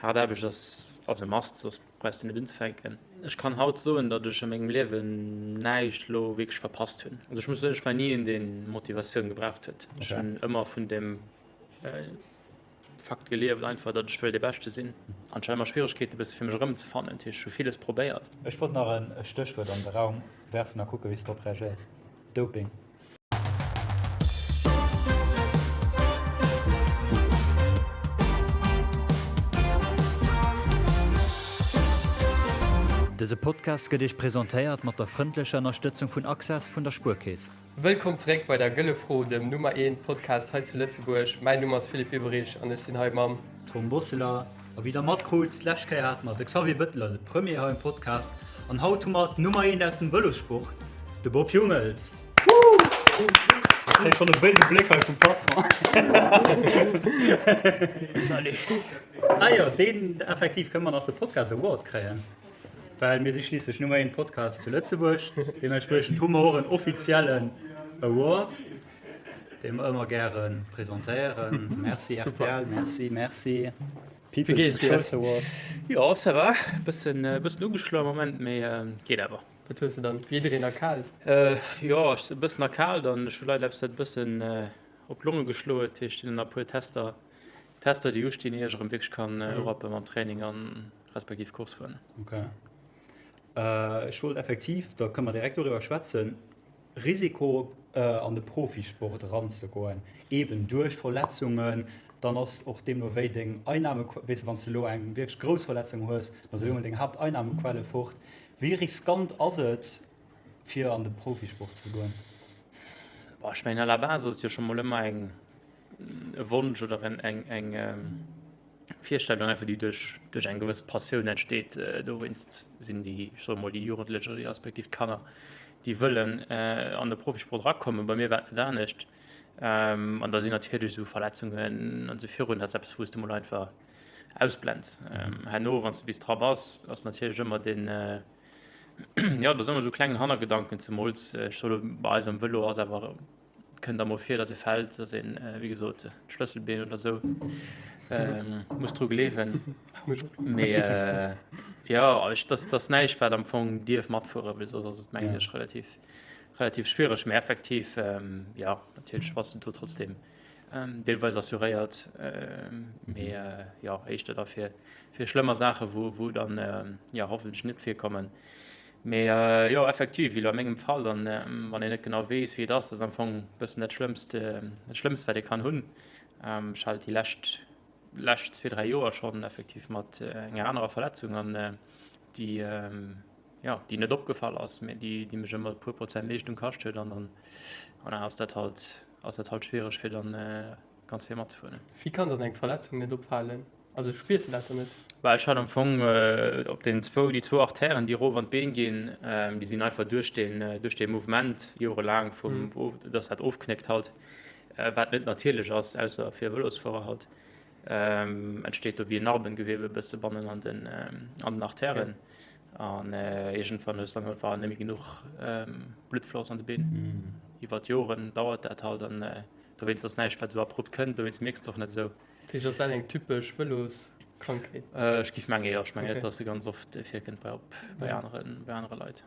Haart Aarbecht ass ass e Must, soss brauchs de net unzefänken. Ech kann haut soen, datt ech a mengem Liewen näischt elo wierklech verpasst hunn. Also ech muss soen, ech war ni een, deen Motivatioun gebraucht huet. Ech hunn ëmmer vun dem Fakt gelieft einfach, datt ech wëll dee Beschte sinn. An ech hat ëmmer Schwieregkeete bësse fir mech erëmzefannen. Dat heescht, ech hu villes probéiert. Ech wollt nach e Stéchwuert an de Raum werfen a kucke wéi s de drop reagéiers, Doping. Dëse Podcast gëtt Iech presentéiert mat der frëndlecher Ënnerstëtzung vun Access vun der Spuerkeess. Wëllkomm zeréck bei der Gëlle Fro, dem Nummer eent Podcast hei zu Lëtzebuerg. Mäin Numm ass Philippe Bieberich an ech sinn hei mam. Tom Bosseler. A wéi der matkrut, d'lescht Kéier hate mer de Xavier Bëttel, eise Premier hei am Podcast. An haut hu mer d'Nummer eent aus dem Vëlossport, de Bob Jungels. Ech kréie schonn e béise Bléck hei vum Patron. Salut. Ah jo, deen effektiv kënne mer nach de Podcast Award kréien, well mir si schliisslech Nummer eent Podcast zu Lëtzebuerg. Deementspriechend hu mer och en offiziellen Award, dee mer ëmmer gäre presentéieren. Merci rtl, merci, merci. People's Choice Award. Jo, ça va. Bëssen, bëssen ugeschloen am Moment, mee geet awer. Wat hues de dann? Jiddereen erkaalt? Jo, ech sinn e bëssen erkaalt an ech hu leider eppes, dat e bëssen op d'Longe geschloe huet. Dat heescht, sinn nach e puer Tester, Tester déi ustinn, ier ech erëm wierklech kann urappe mam Training an respektiv Course fueren. Ok. Ech wollt effektiv, da kënne mer direkt doriwwer schwätzen, Risiko an de Profisport eranzegoen, eben duerch Verletzungen, dann ass och deemno wéi deng Einnahme, weess de, wann s de elo eng wierklech grouss Verletzung hues, dann ass op eemol deng Haapteinnahmequelle fort. Wéi riskant ass et, fir an de Profisport ze goen? Bon, ech mengen à la base ass et jo scho mol ëmmer eng e Wonsch oder eng eng Virstellung einfach, déi duerch duerch eng gewësse Passioun entsteet. Dowéinst sinn déi, ech soe mol, déi Jugendlech oder déi respektiv d'Kanner, déi wëllen an de Profisport erakommen. Bei mir war et net anescht. An da sinn natierlech esou Verletzungen an esou virun, dat ass eppes, wou s de mol einfach ausblends. Herno, wann s de bis dra bass, ass natierlech ëmmer den, jo, do ass ëmmer esou e klengen Hannergedanken, zemools, ech soe lo, bei eis am Vëlo ass awer, kënnt da mol vir, datt ee fält, datt een, wéi gesot, d'Schlësselbeen oder esou muss dru gleewen. Mee jo, ech, dat ass näischt, wat am Fong dierf matfueren, well soss ass et, mengen ech, relativ, relativ schwiereg. Mee effektiv, jo, natierlech bass de do trotzdem deelweis assuréiert, mee jo, éischter da fir fir schlëmmer Saache wou wou dann jo hoffentlech net virkommen. Mee jo effektiv, wéi elo a mengem Fall, dann wann een net genau weess wéi et ass, dat ass am Fong e bëssen dat Schlëmmst, dat Schlëmmst wat ee kann hunn. Ech hat et déi lescht lescht zwee, dräi Joer schonn effektiv mat enger anerer Verletzung an déi jo déi net opgefall ass, mee déi déi mech ëmmer e puer Prozent Leeschtung kascht huet an dann voilà ass dat halt ass dat halt schwiereg fir dann ganz vir matzefueren. Wéi kann dann eng Verletzung net opfalen? Also spiers de dat dann net? Bah ech hat am Fong op den zwou, déi zwou Artèren déi erof an d'Been ginn, déi sinn einfach duerch den duerch dee Mouvement jorelaang vum dass dat ofknéckt halt, wat net natierlech ass ausser fir Vëlosfuerer halt, entsteet do wéi en Narbengewebe e bësse bannen an den an den Artèren. An iergendwann hues dann einfach net méi genuch Bluttfloss an de Been. Iwwer d'Joren dauert dat halt an dowéinst ass näischt wat esou abrupt kënnt, dowéinst mierks de och net esou. Dat heescht, ass dat eng typesch Vëloskrankheet? Ech géif mengen jo, ech mengen net, dass se ganz oft virkënnt bei op bei anere bei anere Leit.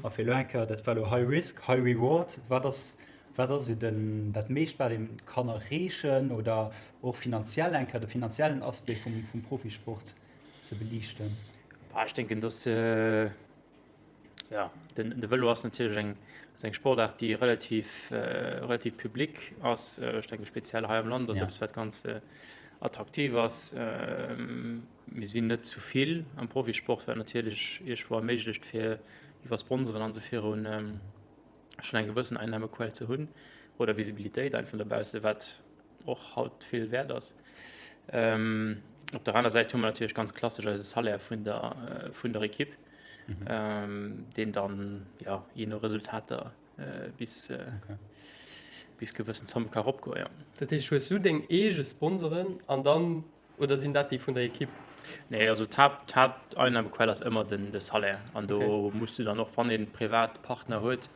A fir elo eng Kéier, dat war elo High Risk, High Reward, wat ass wat ass esou den dat meescht wat ee kann erreechen oder och finanziell eng Kéier de finanziellen Aspect vum vum Profisport? ze beliichten? Bah, ech denken, dass ja, den, de Vëlo ass natierlech eng, ass eng Sportaart, déi relativ, relativ public ass. Ech denke speziell hei am Land ass eppes, wat ganz attraktiv ass. Mir sinn net zu vill am Profisport, wat natierlech iergendwou erméiglecht, fir iwwer Sponsoren an esou virun schonn eng gewëssen Einnahmequell ze hunn oder Visibilitéit einfach dobausse, wat och haut vill wäert ass. Op der aner Säit hu mer natierlech ganz klassesch eise Salaire vun der, vun der Ekipp, deen dann, jo, jee no Resultater bis, bis gewëssen Zomme ka eropgoen, jo. Dat heescht, hues du deng eege Sponsoren an dann, oder sinn dat déi vun der Ekipp? Nee, also d'Haapt, d'Haapteinnahmequell ass ëmmer den, de Salaire. An do muss du dann och, wann ee privat Partner huet,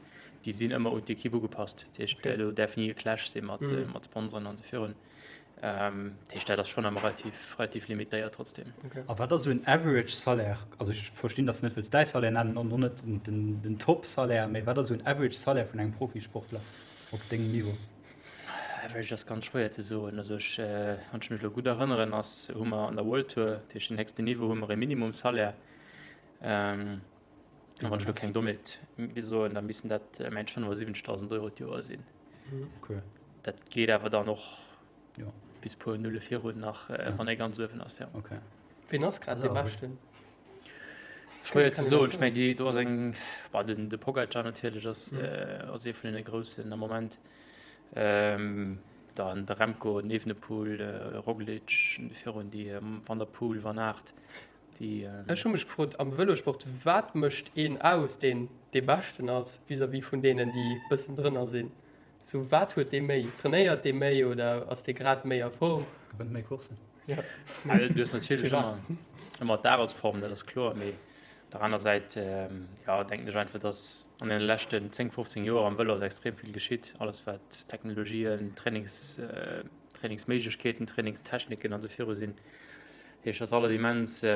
déi sinn ëmmer un d'Ekipp ugepasst. Dat heescht, do däerf ni e Clash si mat, mat Sponsoren an esou virun. Dat heescht, dat ass schonn ëmmer relativ, relativ limitéiert trotzdem. A wat ass esou en average Salaire? Also ech verstinn, datt s de net wëlls däi Salaire nennen an och net den Top-Salaire, mee wat ass esou en average Salaire vun engem Profisportler op dengem Niveau? Average ass ganz schwéier ze soen. Also ech, wann ech mech elo gutt erënneren, ass, hu mer an der World Tour, dat heescht den héchsten Niveau, hu mer e Minimum-Salaire. A wann ech elo keng Dommheet soen, da missten dat mengen ech 75.000 Euro d'Joer sinn. Okay. Dat geet awer dann och ja. bis puer Nulle virun nach, äh, ja. wann e ganz uewen ass. Ja. Okay. Wien ass grad de Beschten? Schwéier ze soen. Ech meng déi do ass eng bah, den de Pogacar natierlech ass mhm. äh, ass ee vun den groussen am Moment. Ähm, dann de Remco, den Evenepoel, äh, Roglic, virun déi ähm, Van der Poel, Van Aert. Déi, ähm, Ech hu mech gefrot am Vëlosport, wat mécht een aus, deen dee Beschten ass vis-à-vis vun deenen, déi bëssen drënner sinn? Sou wat huet dee méi? Trainéiert dee méi oder ass dee grad méi a Form? Gewënnt méi Courssen. Ja. Du hues natierlech ëmmer, ëmmer d'Dagesform, dat ass kloer, mee op der aner Säit, jo, denken ech einfach, datt an deene leschten 10, 15 Joer am Vëlo ass extrem vill geschitt, alles wat Technologien, Trainings, Trainingsméiglechkeeten, Trainingstechniken an esou viru sinn. Dat heescht, ass alles immens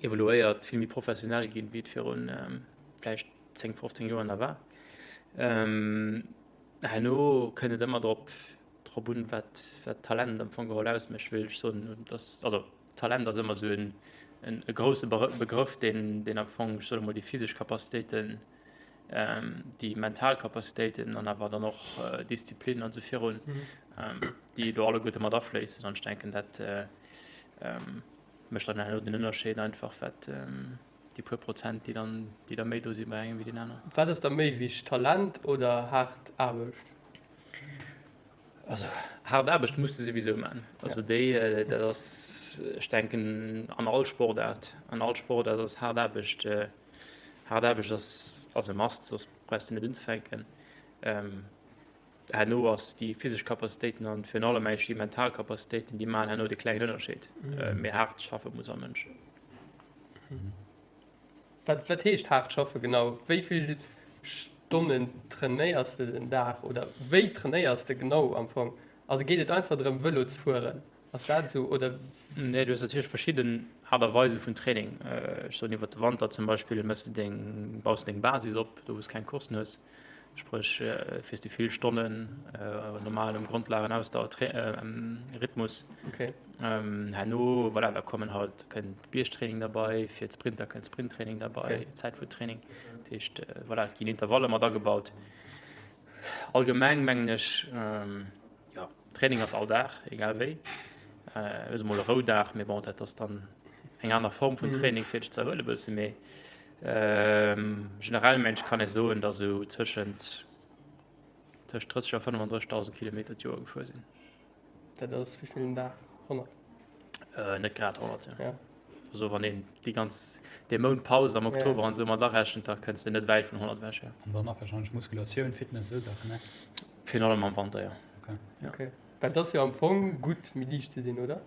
evoluéiert, vill méi professionell ginn, wéi et virun vläicht 10, 15 Joer nach war. Herno kënnt et ëmmer drop, drop un, wat, wat Talent am Fong geholl ausmécht, wéll ech soen, dass, also Talent ass ëmmer esou en, en e grousse Begrëff, deen, deen am Fong, ech soe mol, déi physesch Capacitéiten, déi mental Capacitéiten an awer dann och Disziplin an esou virun, déi do alleguerte mat afléissen. An ech denken, dat mécht dann herno den Ënnerscheed einfach, wat, Déi puer Prozent, déi dann, déi da méi do si bei engem wéi deen aner. Wat ass da méi wichteg, Talent oder haart Aarbecht? Also haart Aarbecht muss de souwisou man. Also déi, dat ass, ech denken an all Sportaart, an all Sportaart ass haart Aarbecht, haart Aarbecht ass, ass e Must, soss brauchs de net unzefänken. Herno ass déi physesch Capacitéiten an virun allem eigentlech déi mental Capacitéiten, déi maachen herno de klengen Ënnerscheed. Mee haart schaffe muss all Mënsch. Wat, wat heescht haart schaffe genau? Wéi vill Stonnen trainéiers de den Dag oder wéi trainéiers de genau am Fong? Also geet et einfach drëm Vëlo ze fueren? Ass dat esou oder? Nee, du hues natierlech verschidden Aart a Weise vun Training. Ech soen iwwer de Wanter zum Beispill méchs de deng, baus de deng Basis op, do wou s keng Courssen hues. Spréch fiers de vill Stonnen normal um Grondlagen-Ausdauer-Rhythmus. Okay. Herno, voilà, da kommen halt, kënnt Biergtraining derbei, fir d'Sprinter kënnt Sprinttraining derbei, okay. Zäitfuertraining. Dat heescht, voilà, et ginn Intervalle mat agebaut. Allgemeng mengen ech, jo, Training ass all Dag, egal wéi. Hues emol e Roudag, mee bon, dat ass dann eng aner Form vun Training, fir dech ze erhuele bësse. Mee generell mengen ech kann ee soen, datt esou tëschent tëscht 30 a 35.000 Kilometer d'Joer gefuer sinn. Dat ass wéi vill den Dag? 100? Net grad 100, jo. Ja. Also wann een déi ganz, dee Mount Paus am Oktober an esou mat arechent, da kënns de net wäit vun 100 ewech, jo. An dann nach warscheinlech Muskulatioun, Fitness, esou Saachen, ne? Virun allem am Wanter, jo. Okay. Ja. Okay. Well et ass jo am Fong gutt, méi liicht ze sinn, oder?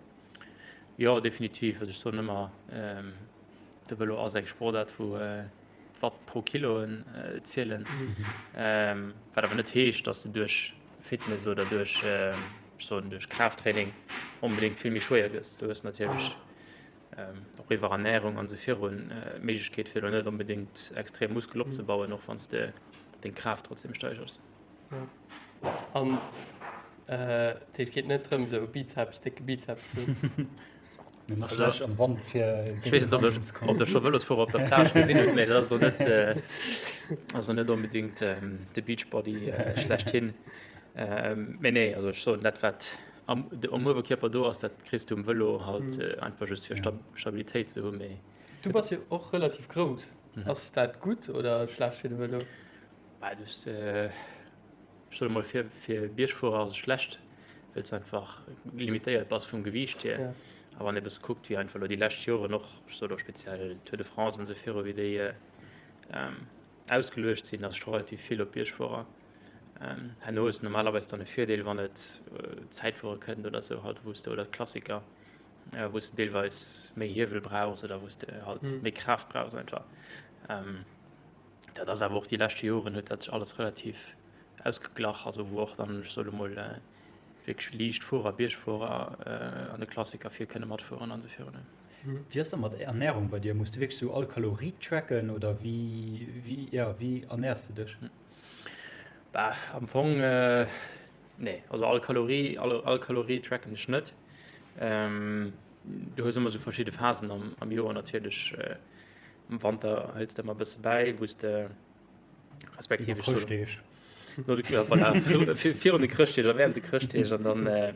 Jo, definitiv. Also ech soen ëmmer, de Vëlo ass eng Sportaart, wou d'Watt pro Kiloen zielen. Wat awer net heescht, datt s de duerch Fitness oder duerch, ech soen, duerch Kraafttraining onbedéngt vill méi schwéier gëss. Du hues natierlech och iwwer Ernärung an esou virun d'Méiglechkeet, fir elo net onbedéngt extrem Muskel opzebauen, och wann s de deng Kraaft trotzdem steigers. An et geet net drëm sou Bizeps, décke Bizeps ze hunn. Also, am Wand fir Ech weess net, ob der, ob der scho Vëlosfuerer op der Plage gesinn hutt, mee dat ass elo net, ass elo net onbedéngt de Beachbody schlechthin. Mee nee, also ech soen, dat wat am, am Uewerkierper do ass, dat kriss du um Vëlo halt einfach just fir Stabilitéit ze hunn, mee. Du bass jo och relativ grouss. Ass dat gutt oder schlecht fir de Vëlo? Bah, du hues, ech soe mol, fir, fir Biergfuerer ass et schlecht, well s de einfach limitéiert bass vum Gewiicht hier. Ja. A wann ee bësse kuckt, wéi einfach elo déi lescht Joren och, ech soe lo speziell Tour de France an esou viru, wéi déi ausgeluecht sinn, ass scho relativ vill op Biergfuerer. Herno hues de normalerweis dann e Virdeel, wann et Zäitfuere kënnt oder esou halt, wou s de, oder d'Klassiker, wou s de deelweis méi Hiewel brauchs oder wou s de halt méi Kraaft brauchs einfach. Dat ass awer och déi leschte Joren huet dat sech alles relativ ausgeglach, also wou och dann, ech soe lo mol, Wierklech liicht Fuerer, Biergfuerer an de Klassiker fir kënne matfueren an esou virun. Wéi ass dat mat Ernärung bei dir? Muss du wierklech sou all Kalorie tracken oder wéi, wéi, jo, wéi ernärs de dech? Bah, am Fong nee, also all Kalorie, all, all Kalorie tracken ech net. Du hues ëmmer sou verschidde Phasen am, am Joer natierlech. Am Wanter hëls de ëmmer e bësse bäi, wou s de respektiv ech Chrëschtdeeg. No de, ja, voilà, virun de Chrëschtdeeg a während de Chrëschtdeeg an dann äh,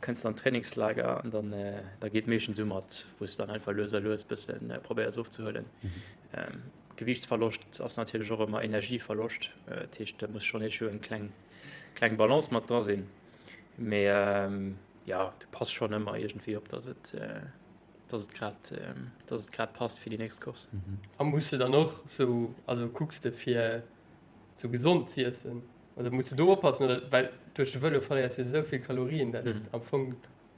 kënns an Trainingslager an dann äh, da geet meeschtens esou mat, wou s dann einfach lues a lues bëssen äh, probéiers ofzehuelen. Mhm. Ähm, Gewichtsverloscht ass natierlech och ëmmer Energieverloscht, äh, dat heescht, da muss schonn iergendwou eng kleng, kleng Balance mat dra sinn. Mee ähm, ja, du pass schonn ëmmer iergendwéi op, dass et äh, dass et grad, dass et grad passt fir déi nächst Course. A muss de dann och sou, also kucks de fir sou gesond z'iessen oder muss de do oppassen oder well duerch de Vëlo verléiers de jo esou vill Kalorien, dat et am Fong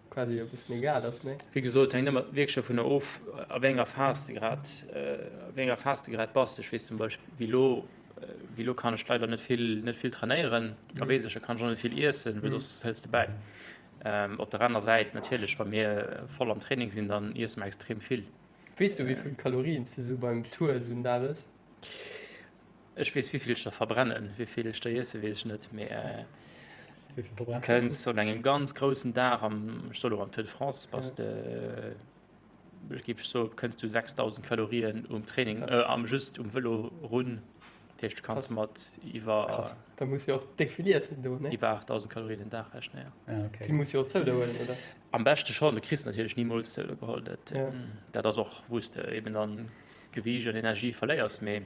quasi e bëssen egal ass, nee? Wéi gesot, hänkt ëmmer wierklech dovunner of, a wéi enger Phas de grad, a wéi enger Phas de grad bass. Ech weess zum Beispill, wéi elo, wéi elo kann ech leider net vill, net vill trainéieren, da weess ech, da kann ech och net vill iessen, well soss hëls de bäi. Op der aner Säit natierlech, wa mir voll am Training sinn, dann iesse mer extrem vill. Weess du wéivill Kalorien s de sou beim Tour esou en Dag ëss? Ech weess wéivill ech der verbrennen, wéivill ech der iesse weess ech net, mee kënns un engem ganz groussen Dag am, ech soe lo am Tour de France, bass de, géif ech soen, kënns du 6.000 Kalorien um Training, am just um Vëlo run. Dat heescht, du kanns mat iwwer. Krass, da muss jo och déck vill iessen do, ne? Iwwer 8.000 Kalorien den Dag rechnen, jo. Ah, okay. Déi muss jo och zou der huelen, oder? Am beschte schonn, du kriss natierlech nimools zou der geholl. Dat, ja. dat ass och, wou s de eben dann Gewiicht an Energie verléiers, mee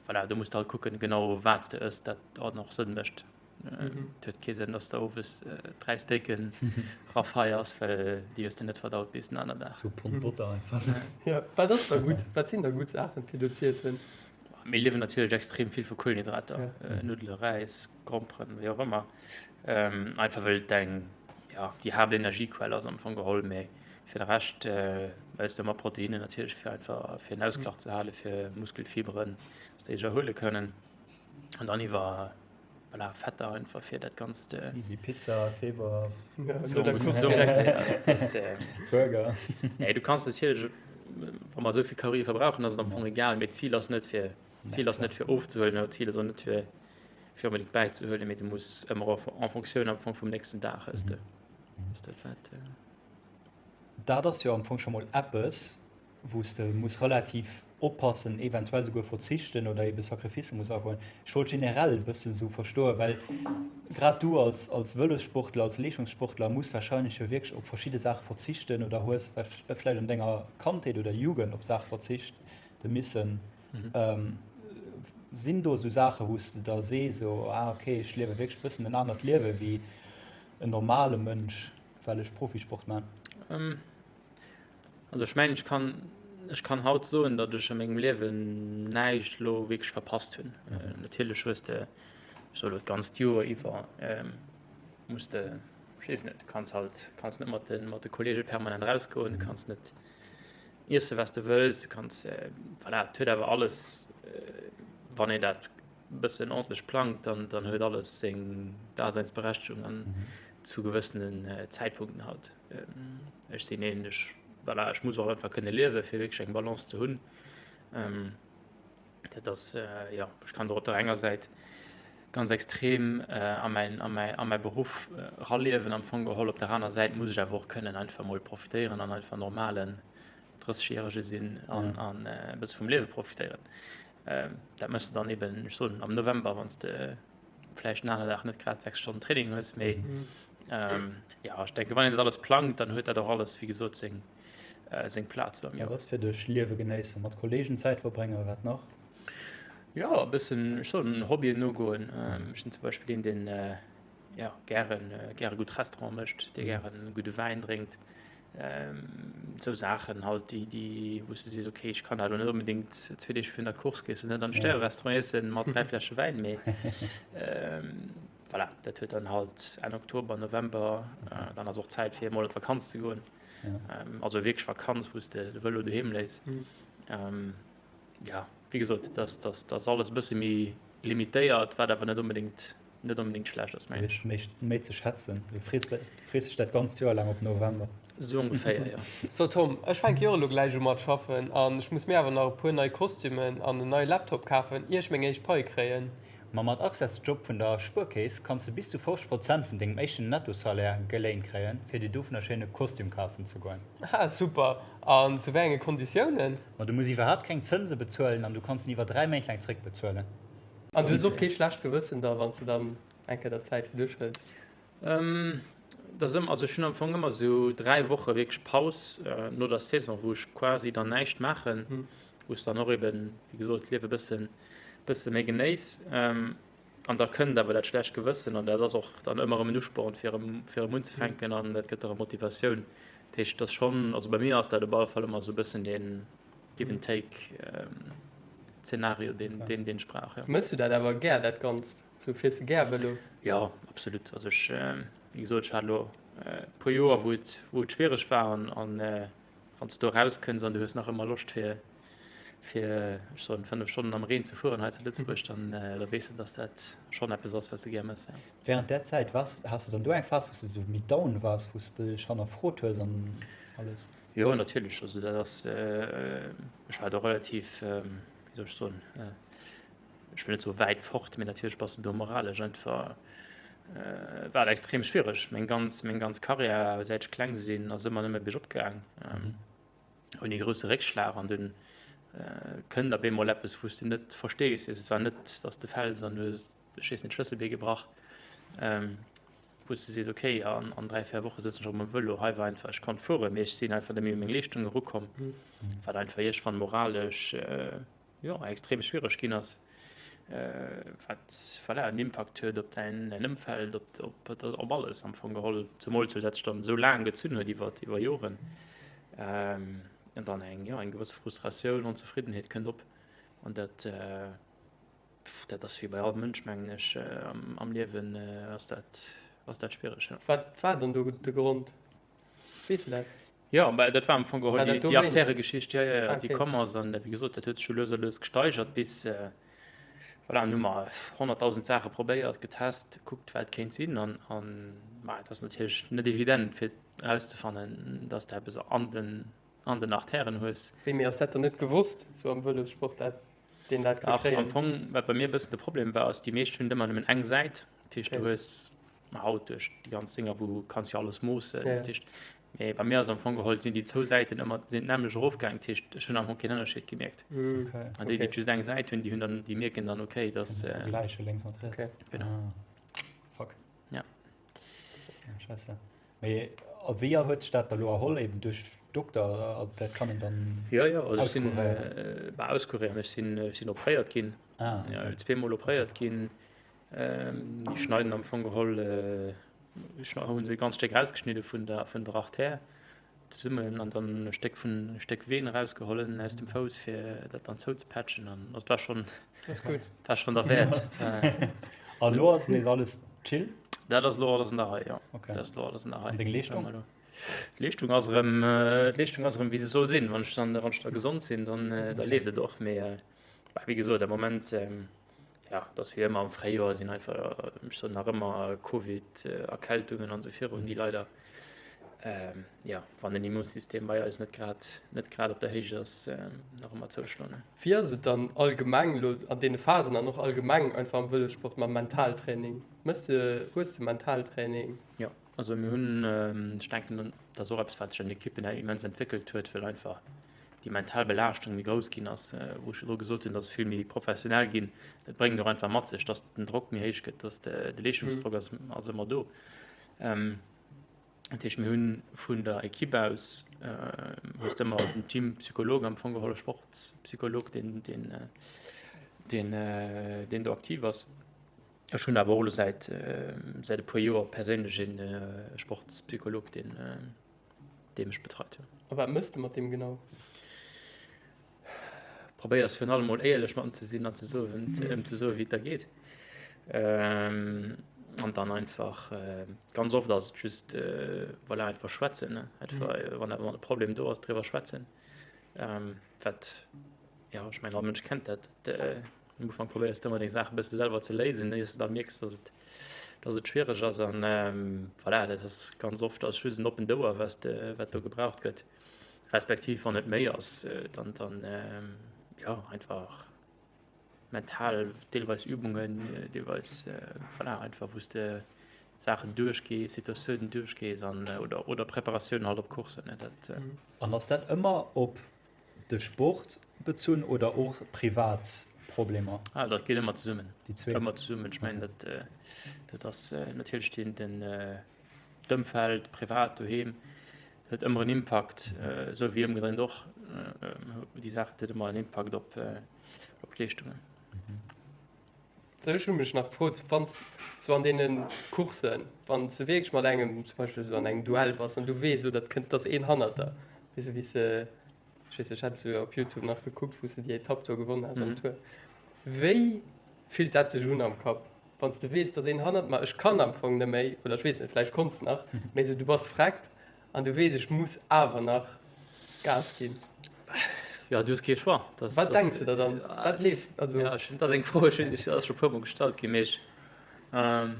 voilà, do muss de halt kucken, genau wat s de ëss, dat dann och Sënn mécht. Et huet kee Sënn, dass de owes 3 Steaken rafeiers, well déi hues de net verdaut bis den aner Dag. Sou Pond Botter einfach. Ja, wat ass da gutt? Wat sinn da gutt Saachen fir do z'iessen? Mir liewen natierlech extrem vill vu Kuelenhydrater, Nuddele, Räis, Gromperen, wéi och ëmmer. Einfach well et eng, ja, déi Haaptenergiequell ass am Fong geholl. Mee fir de Rescht ësst de ëmmer Proteinnen natierlech, fir einfach fir en Ausglach ze halen, fir Muskelfiberen, dass déi sech erhuele kënnen. An dann iwwer Voilà, Fetter einfach fir dat ganzt. Easy Pizza, Kebab, Burger. Nee, du kanns natierlech, wa mer esou vill Kalorie verbrauchen, ass et am Fong egal, mee d'Zil ass net fir, d'Zil ass net fir ofzehuelen oder d'Zil ass och net fir, fir onbedéngt bäizehuelen, mee du muss ëmmer en Fonctioun am Fong vum nächsten Dag ëss de, ëss dat wat. Dat ass jo am Fong scho mol eppes, wou s de muss relativ oppassen, eventuell souguer verzichten oder ebe Sacrificë muss agoen. Ech wollt generell e bëssen esou verstoen, well grad du als, als Vëlossportler, als Leeschtungssportler muss wahrscheinlech jo wierklech op verschidde Saache verzichten oder hues vläicht an denger Kandheet oder Jugend op Saache verzichte missen. Sinn do esou Saache wou s de da sees, esou, ah okay, ech liewe wierklech e bëssen en anert Liewe wéi en normale Mënsch, well ech Profisport man? Also ech mengen, ech kann, ech kann haut soen, datt ech a mengem Liewen näischt elo wierklech verpasst hunn. Natierlech hues de, ech soe elo d'ganzt Joer iwwer, muss de, ech weess net, du kanns halt, kanns net mat de, mat de Kollege permanent erausgoen, du kanns net iesse wat s de wëlls, du kanns, voilà, et huet awer alles, wann een dat e bëssen ordentlech plangt, dann, dann huet alles seng Daseinsberechtegung an zu gewëssenen Zäitpunkten halt. Ech sinn een, ech, voilà, ech muss och einfach kënne liewen, fir wierklech eng Balance ze hunn. Dat ass, jo, ech kann der op der enger Säit ganz extrem a mäin, a mäi, a mäi Beruff eraliewen am Fong geholl. Op der aner Säit muss ech awer och kënnen einfach mol profitéieren an einfach normalen 30 järege sinn an, an e bësse vum Liewe profitéieren. Dat méchs de dann eben, ech soen, am November, wann s de vläicht den aneren Dag net grad 6 Stonnen Training hues, mee ja, ech denke wann een dat alles plangt, dann huet dat och alles, wéi gesot, seng, seng Plaz bei mir. Wat ass fir dech Liewe genéissen? Mat Kolleegen Zäit verbréngen, wat nach? Jo, e bëssen, ech soen, Hobbyen nogoen. Ech sinn zum Beispill een, deen jo gären, gäre gutt Restaurant mécht, dee gären gudde Wäin drénkt. Esou Saachen halt, déi, déi, wou s de sees, okay, ech kann dat elo net onbedéngt zwee Deeg virun der Course gees de net an d'Stärerestaurant iessen mat 3 Fläsche Wäin, mee voilà, dat huet dann halt Enn Oktober, November, dann ass och Zäit fir emol an d'Vakanz ze goen. Also wierklech Vakanz, wou s de de Vëlo doheem léiss. Jo, wéi gesot, dat ass alles e bësse méi limitéiert, wat awer net onbedéngt. net onbedéngt schlecht ass, mengen ech. Méi, méi ze schätzen. Du frees, frees dech dat ganzt Joer laang op November. Sou ongeféier, jo. So Tom, ech fänke jo och elo gläich u mat schaffen an ech muss mir awer nach e puer nei Kostümen an en neie Laptop kafen, ier ech meng éischt Pai kréien. Ma mat Access Job vun der Spuerkeess kanns de bis zu 50 Prozent vun dengem éischten Nettosalaire geléint kréien, fir dir dovunner schéine Kostüm kafen ze goen. Ah super! An zu wéi enge Konditiounen? Ma du muss iwwerhaapt keng Zënse bezuelen an du kanns en iwwer 3 Méint laang zréckbezuelen. An du hues och kee schlecht Gewëssen da wann s de dann eng Kéier der Zäit fir dech hëls? Dat ass ëmmer, also ech hunn am Fong ëmmer esou 3 Woche wierklech Paus no der Saison, wou ech quasi dann näischt maachen, wou ech dann och eben, wéi gesot, d'Liewe bëssen, bësse méi genéiss. An da kënnt awer dat schlecht Gewëssen an dat ass och dann ëmmer erëm en Usporn fir erëm, fir erëm unzefänken an dat gëtt der erëm Motivatioun. Dat heescht, dat ass schonn, also bei mir ass dat op alle Fall ëmmer esou e bëssen deen Give and take Zeenario, deen, deen, deen ech brauch, jo. Mëss du dat awer gär, dat Ganzt? Sou fiers de gär Vëlo? Jo, absolut. Also ech, wéi gesot, ech hat elo e puer Joer, wou et, wou et schwiereg war an, an wann s de do erauskënns an du hues nach ëmmer Loscht fir, fir, ech soen, 5 Stonnen am Reen ze fueren hei zu Lëtzebuerg, dann, da weess de, dass dat schonn eppes ass, wat s de gär mëss, jo. Während där Zäit, waars, has de dann do eng Phas, wou s de sou méi down waars, wou s de dech hannerfrot hues an alles? Jo, natierlech. Also dat ass, ech war do relativ, wéi soll ech soen, ech wëll net soe wäit fort, mee natierlech bass de do moralesch einfach, war et extrem schwiereg. Meng ganz, meng ganz Karriär, säit ech kleng sinn, ass ëmmer nëmme biergop gaang, ouni grousse Réckschlag. An dunn kënnt op eemol eppes, wou s de net verstees. Et war net, datt s de fäls an hues, ech weess net, d'Schlësselbee gebrach. Wou s de sees, ok, an 3, 4 Woche sëtzen ech erëm um Vëlo. Hei war einfach, ech konnt fueren, mee ech sinn einfach net méi u meng Leeschtung erukomm, wat einfach iergendwann moralesch, jo, extrem schwiereg ginn ass, wat, voilà, en Impakt huet op däin Ëmfeld, op, op alles am Fong geholl, zemools well dat sech dann esou laang gezunn huet iwwer, iwwer Joren. An dann eng, jo, eng gewësse Frustratioun, Onzefriddenheet kënnt op an dat, Dat ass wéi bei all Mënsch, mengen ech, am Liewen ass dat, ass dat schwiereg, jo. Wat war dann do de Grond? Weess de dat? Jo, bah, dat war am Fong geholl déi, déi Artèregeschicht, jo, jo, jo, déi komm ass. An wéi gesot, dat huet sech jo lues a lues gesteigert bis, voilà, an hu mer 100.000 Saache probéiert, getest, gekuckt, wat et kéint sinn. An, an, bah, et ass natierlech net evident, fir erauszefannen, dass de eppes an den, an den Artèren hues. Wéi, mee ass dat dann net gewosst, sou am Vëlossport, dat deen dat ka kréien? Am Fong, wat bei mir e bëssen de Problem war, ass, déi meescht hunn ëmmer nëmmen eng Säit. Dat heescht, du hues haut duerch déi ganz Dinger, wou kanns jo alles moossen. Dat heescht, mee bei mir ass am Fong geholl, sinn déi zwou Säiten ëmmer sinn d'nämmlecht erofgaangen. Dat heescht, ech hunn am Fong keen Ënnerscheed gemierkt. An déi, déi just eng Säit hunn, déi hunn dann, déi mierken dann, okay, dass. Vergläiche lénks mat riets. Genau. Fuck. Ja. Scheisse. Mee a wéi huet sech dat da lo erholl, eben duerch Dokter? Also dat kann een dann Jo, jo, also ech sinn auskuréieren? Bah, auskuréieren, ech sinn, ech sinn opréiert ginn. Ah, okay. Ja, zweemol opréiert ginn. Déi schneiden am Fong geholl, hunn se e ganz Stéck erausgeschnidde vun der, vun der Artère zesummen an dann e Stéck vun, e Stéck Veen erausgehollen aus dem Fouss, fir dat dann zouzepatchen an also et war schonn, war schonn derwäert. An elo ass nees alles chill? Dat ass elo alles an der Rei, jo. Okay. Dat ass elo alles an der Rei. An deng Leeschtung? D'Leeschtung ass erëm, d'Leeschtung ass erëm wéi se soll sinn. Wann ech dann, wann ech da gesond sinn, dann, da leeft et och. Mee wéi gesot, am Moment, ja, et ass wéi ëmmer am Fréijoer sinn einfach, ech soen nach ëmmer, Covid, Erkältungen an esou virun, déi leider, jo, wann den Immunsystem bei eis net grad, net grad op der Héicht ass, nach ëmmer zouschloen. Wéi ass et dann allgemeng elo an deene Phasen an och allgemeng einfach am Vëlossport mam Mentaltraining? Mëss de, hues de Mentaltraining? Jo, also mir hunn, ech denken, dat ass och eppes, wat sech an Ekippen immens entwéckelt huet, well einfach déi mental Belaaschtung méi grouss ginn ass, wou ech elo gesot hunn, dass et vill méi professionell ginn. Dat bréngt och einfach mat sech, dass den Drock méi héich gëtt, dass de Leeschtungsdrock ass, ass ëmmer do. Dat heescht, mir hunn vun der Ekipp aus, hues de ëmmer den Teampsycholog am Fong geholl, e Sportspsycholog, deen, deen, deen, deen do aktiv ass. Ech hunn awer och elo säit, säit e puer Joer perséinlech e Sportspsycholog, deen, dee mech betreit, jo. A wat méchs de mat deem genau? Probéiers virun allem mol éierlech mat em ze sinn an ze soen, em ze soen, wéi et der geet. An dann einfach, ganz oft ass et just, voilà, einfach schwätzen, ne? Einfach, wann wann e Problem do ass, driwwer schwätzen. Wat, jo, ech mengen, all Mënsch kennt dat. Am Ufank probéiers de ëmmer deng Saache bësse selwer ze léisen, ier s de da mierks, dass et, dass et schwiereg ass. An voilà, dat ass ganz oft ass just en oppent Ouer, wat de, wat do gebraucht gëtt. Respektiv wann et méi ass, dann, dann jo einfach mental deelweis Übungen, deelweis voilà, einfach wou s de Saachen duerchgees, Situatiounen duerchgees an oder, oder Preparatioun halt op Coursen, ne, dat. An ass dat ëmmer op de Sport bezunn oder och privat Problemer? Ah, dat geet ëmmer zesummen. Déi zwee? Ëmmer zesummen. Ech mengen, dat, dat ass natierlech den, den, d'Ëmfeld, privat, doheem, huet ëmmer en Impakt, esou wéi ëmgedréint och. Déi Saach huet ëmmer en Impakt op, op d'Leeschtungen. Sou, ech hu mech nach gefrot, wann s sou an deene Courssen, wann s de wierklech mat engem zum Beispill sou an engem Duell bass an du weess elo, dat kënnt, et ass een hannert der, wéi sou wéi s de, ech weess net, ech hat et souguer op Youtube nach gekuckt, wou s de déi Etapp do gewonn has am Tour. Wéi fillt dat sech un am Kapp, wann s de weess, et ass een hannert mer, ech kann am Fong net méi, oder ech weess net, vläicht konns de nach, mee sou du bass vreckt An du weess, ech muss awer nach Gas ginn. Jo, du hues kee Choix. Das, Wat denks du der dann? Wat leeft? Also ja, dat ass eng Fro, ech hunn ass scho puer mol gestallt ginn, mee ech, ähm,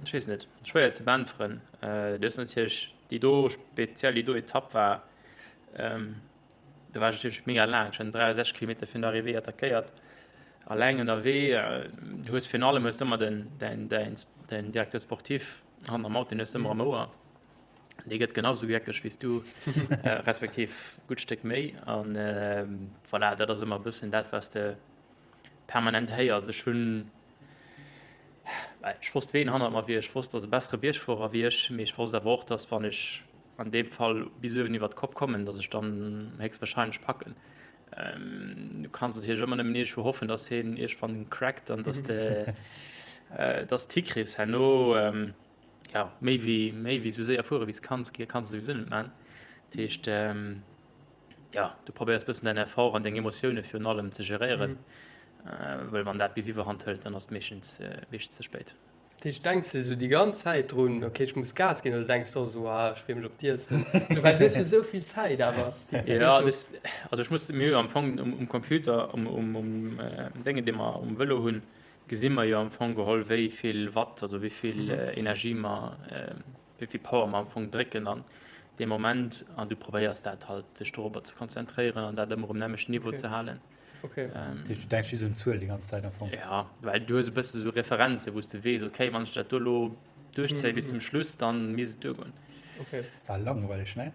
ech weess net, schwéier ze beäntweren. Äh, du hues natierlech déi do, speziell déi do Etapp war, ähm, do war ech natierlech mega laang, ech hunn 63 Kilometer virun der Arrivée attackéiert, alleng ënnerwee. Du hues virun allem hues du ëmmer den, däin, däin, däin Directeur sportif hannen am Auto, deen hues du ëmmer am Ouer. Dee gëtt genau sou geckeg wéi s du, respektiv e gutt Stéck méi. An voilà, dat ass ëmmer e bëssen dat, wat s de permanent héiers. Ech hunn, ech wosst, ween hannert mer wier, ech wosst, datt e bessere Biergfuerer wéi ech, mee ech wosst awer och, datt wann ech an deem Fall bis uewen iwwer d'Kopp kommen, datt ech dann héchstwahrscheinlech packen. Du kanns natierlech ëmmer nëmmen iergendwou hoffen, datt hien iergendwann crackt an datt de, datt s d'hi kriss. Herno. Ja, méi wéi, méi wéi sou séier fuere wéi s kanns, kanns de souwisou net man. Dat heescht, ja, du probéiers bëssen däin Effort an deng Emotioune virun allem ze geréieren, well wann dat bis iwwerhand hëlt, dann ass et meeschtens, meeschtens ze spéit. Dat heescht, denks de sou déi ganz Zäit drun, ok, ech muss Gas ginn, oder denks de och sou, ah, ech freeë mech op d'Iessen, sou, well du hues jo sou vill Zäit awer. Jo, das, also ech muss, mir hu jo am Fong um, um Computer, um, um, um Déngen, dee mer um Vëlo hunn, gesi mer jo am Fong geholl, wéi vill Watt, also wéi vill Energie mer, wéi vill Power mer am Fong drécken an deem Moment. An du probéiers dat halt, dech dorobber ze konzentréieren an dat ëmmer um nämmlechten Niveau ze halen. Okay. Dat heescht, du denks just un d'Zuel déi ganz Zäit am Fong? Ja, well du hues e bësse sou Referenze wou s de weess, okay, wann ech dat do elo duerchzéie bis zum Schluss, dann misst et duergoen. Okay. Ass awer langweileg, ne?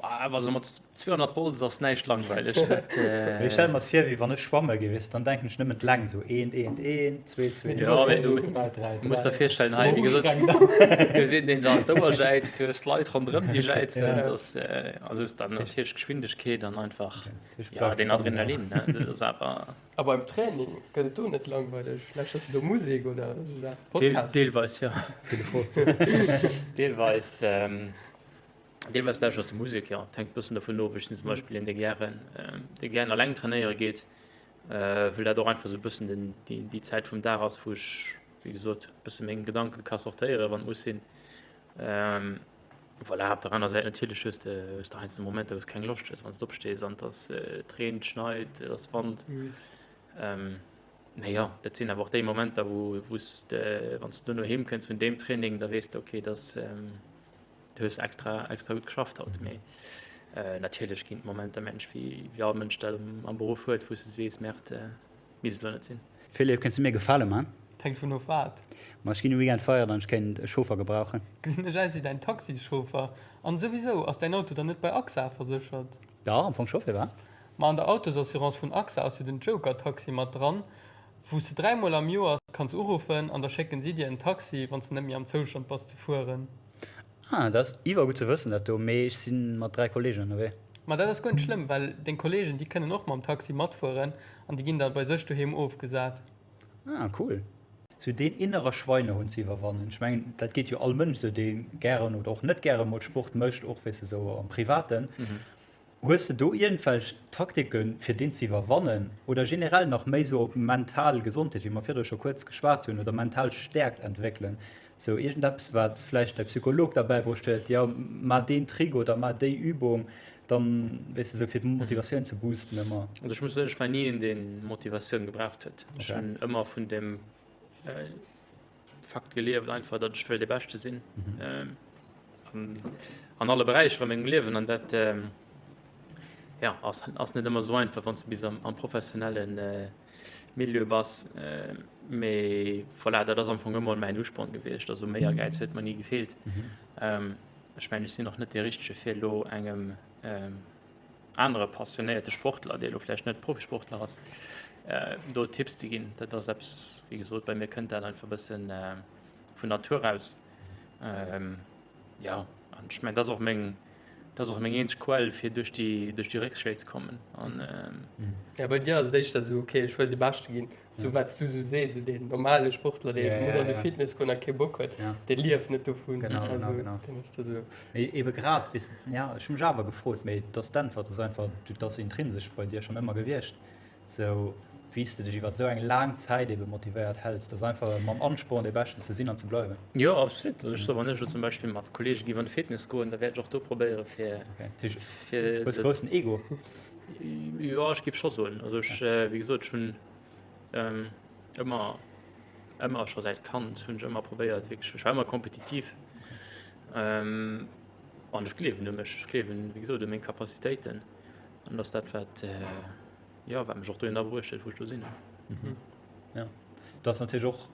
Awer sou mat 200 Bols ass näischt langweileg. Dat, Ech stelle mer vir, wéi wann ech schwamme gi, weess, dann denken ech nëmmen d'Längt, sou eent, eent, eent, zwee, zwee, Ja, mee du, dräi, dräi, du muss der dräi. virstellen, hei, wéi gesot, du hues een, deen der an d'Ouer jäizt, du hues Leit ronderëm, déi jäizen, Ja. dat ass, an du hues dann natierlech Geschwindegkeet an einfach, ja, den Adrenalin, ne, dat ass awer. A beim Training, gëtt et do net langweileg? Lauschters du do Musek oder esou Saachen, Podcast? Deelweis, jo. Telefon. Deelweis. Deelweis lauschters de Musek, jo. Et hänkt e bëssen dovun of. Ech sinn zum Beispill een, dee gären, dee gären eleng trainéiere geet, well dat och einfach esou e bëssen den, déi, déi Zäit vum Dag ass, wou ech, wéi gesot, e bësse meng Gedanke ka sortéieren, wann et muss sinn. Voilà, op der aner Säit natierlech hues de, hues de heiansdo Momenter, wou s de keng Loscht hues, wann s de opstees an et ass, et reent, et schneit, et ass Wand. Mee jo, dat sinn awer och déi Momenter, wou, wou s de, wann s de duerno heem kënns vun deem Training, da weess de, okay, dass, Du hues extra extra gutt geschafft haut, mee natierlech ginn et Momenter, mensch, wéi wéi all Mënsch dat am Beruff huet, wou s de sees, Merde, misst elo net sinn. Philippe, kéints du mir Gefale man? Et hänkt vun of wat. Ma ech ginn de Weekend feieren an ech kéint e Chauffer gebrauchen. Gesinn ech aus wéi däin Taxischauffer? An souwisou, ass däin Auto dann net bei AXA verséchert? Dach, am Fong scho, firwat? Ma an der Autosassurance vun AXA ass jo den Joker-Taxi mat dran, wou s de dräimol am Joers kanns uruffen an da schécken si dir en Taxi, wann s de net méi am Zoustand bass ze fueren. Ah, dat ass iwwer gutt ze wëssen dat do, mee ech si mat 3 Kollegen ënnerwee. Ma dat ass guer net schlëmm, well deng Kollegen, déi kënnen och mam Taxi matfueren an déi ginn da bei sech doheem ofgesat. Ah, cool. Sou deen innere Schweinehund ze iwwerwannen, ech mengen dat geet jo all Mënsch sou, dee gären oder och net gäre mol Sport mécht, och weess de sou am Privaten. Hues de do iergendwelch Taktiken, fir deen ze iwwerwannen? Oder generell nach méi sou op mental Gesondheet, wéi mer virdru scho kuerz geschwat hunn, oder mental Stäerkt entwéckelen? Sou iergendeppes, wat vläicht däi Psycholog der bäibruecht huet, jo, maach deen Trick oder maach déi Übung. Dann, weess de, sou fir d'Motivatioun ze boosten ëmmer. Also ech muss soen, ech war ni een, deen Motivatioun gebraucht huet. Ech hunn ëmmer vun dem Fakt gelieft einfach, datt ech wëll dee Beschte sinn an alle Beräicher a mengem Liewen. An dat, jo, ass, ass net ëmmer esou einfach, wann s de bis am, am professionelle Milieu bass. Mee voilà, dat ass am Fong ëmmer mäin Usporn gewiescht. Also um Éiergäiz huet mer ni gefeelt. Ech mengen, ech sinn och net dee Richtege fir elo engem anere passionéierte Sportler, dee elo vläicht net Profisportler ass, do Tipps ze ginn. Dat ass eppes, wéi gesot, bei mir kënnt dat einfach e bësse vun Natur aus. Jo, an ech mengen, dat ass och meng, dat ass och meng eenzeg Quell, fir duerch déi, duerch déi Réckschléi ze kommen. An. Ja, bei dir ass et éischter esou, okay, ech wëll dee Beschte ginn. Sou wat s du sou sees, sou deen normale Sportler, dee muss an de Fitness goen a kee Bock huet, dee lieft net dovun. Genau, genau, genau. Deen ass da sou. Mee ebe grad, weess de, ja, ech hu mech awer gefrot, mee dass d'Äntwert ass einfach, du, dat ass intrinsesch bei dir schonn ëmmer gewiescht, sou wéi s de dech iwwer sou eng laang Zäit ebe motivéiert häls, dass einfach mam Ansporn dee Beschten ze sinn an ze bleiwen. Jo, absolut. Also ech soe, wann ech elo zum Beispill mat Kollege géif an de Fitness goen, da wäert ech och do probéiere fir, fir. Hues groussen Ego. Jo, ech géif scho soen. Also ech, wéi gesot, ech hunn ëmmer, ëmmer scho säit Kand hunn ech ëmmer probéiert wierklech, ech war ëmmer kompetitiv an ech gleewen u mech, ech gleewen, wéi gesot, u meng Capacitéiten an dat ass dat, wat, jo, wat mech och dohinner bruecht huet, wou ech do sinn. Jo, dat ass natierlech och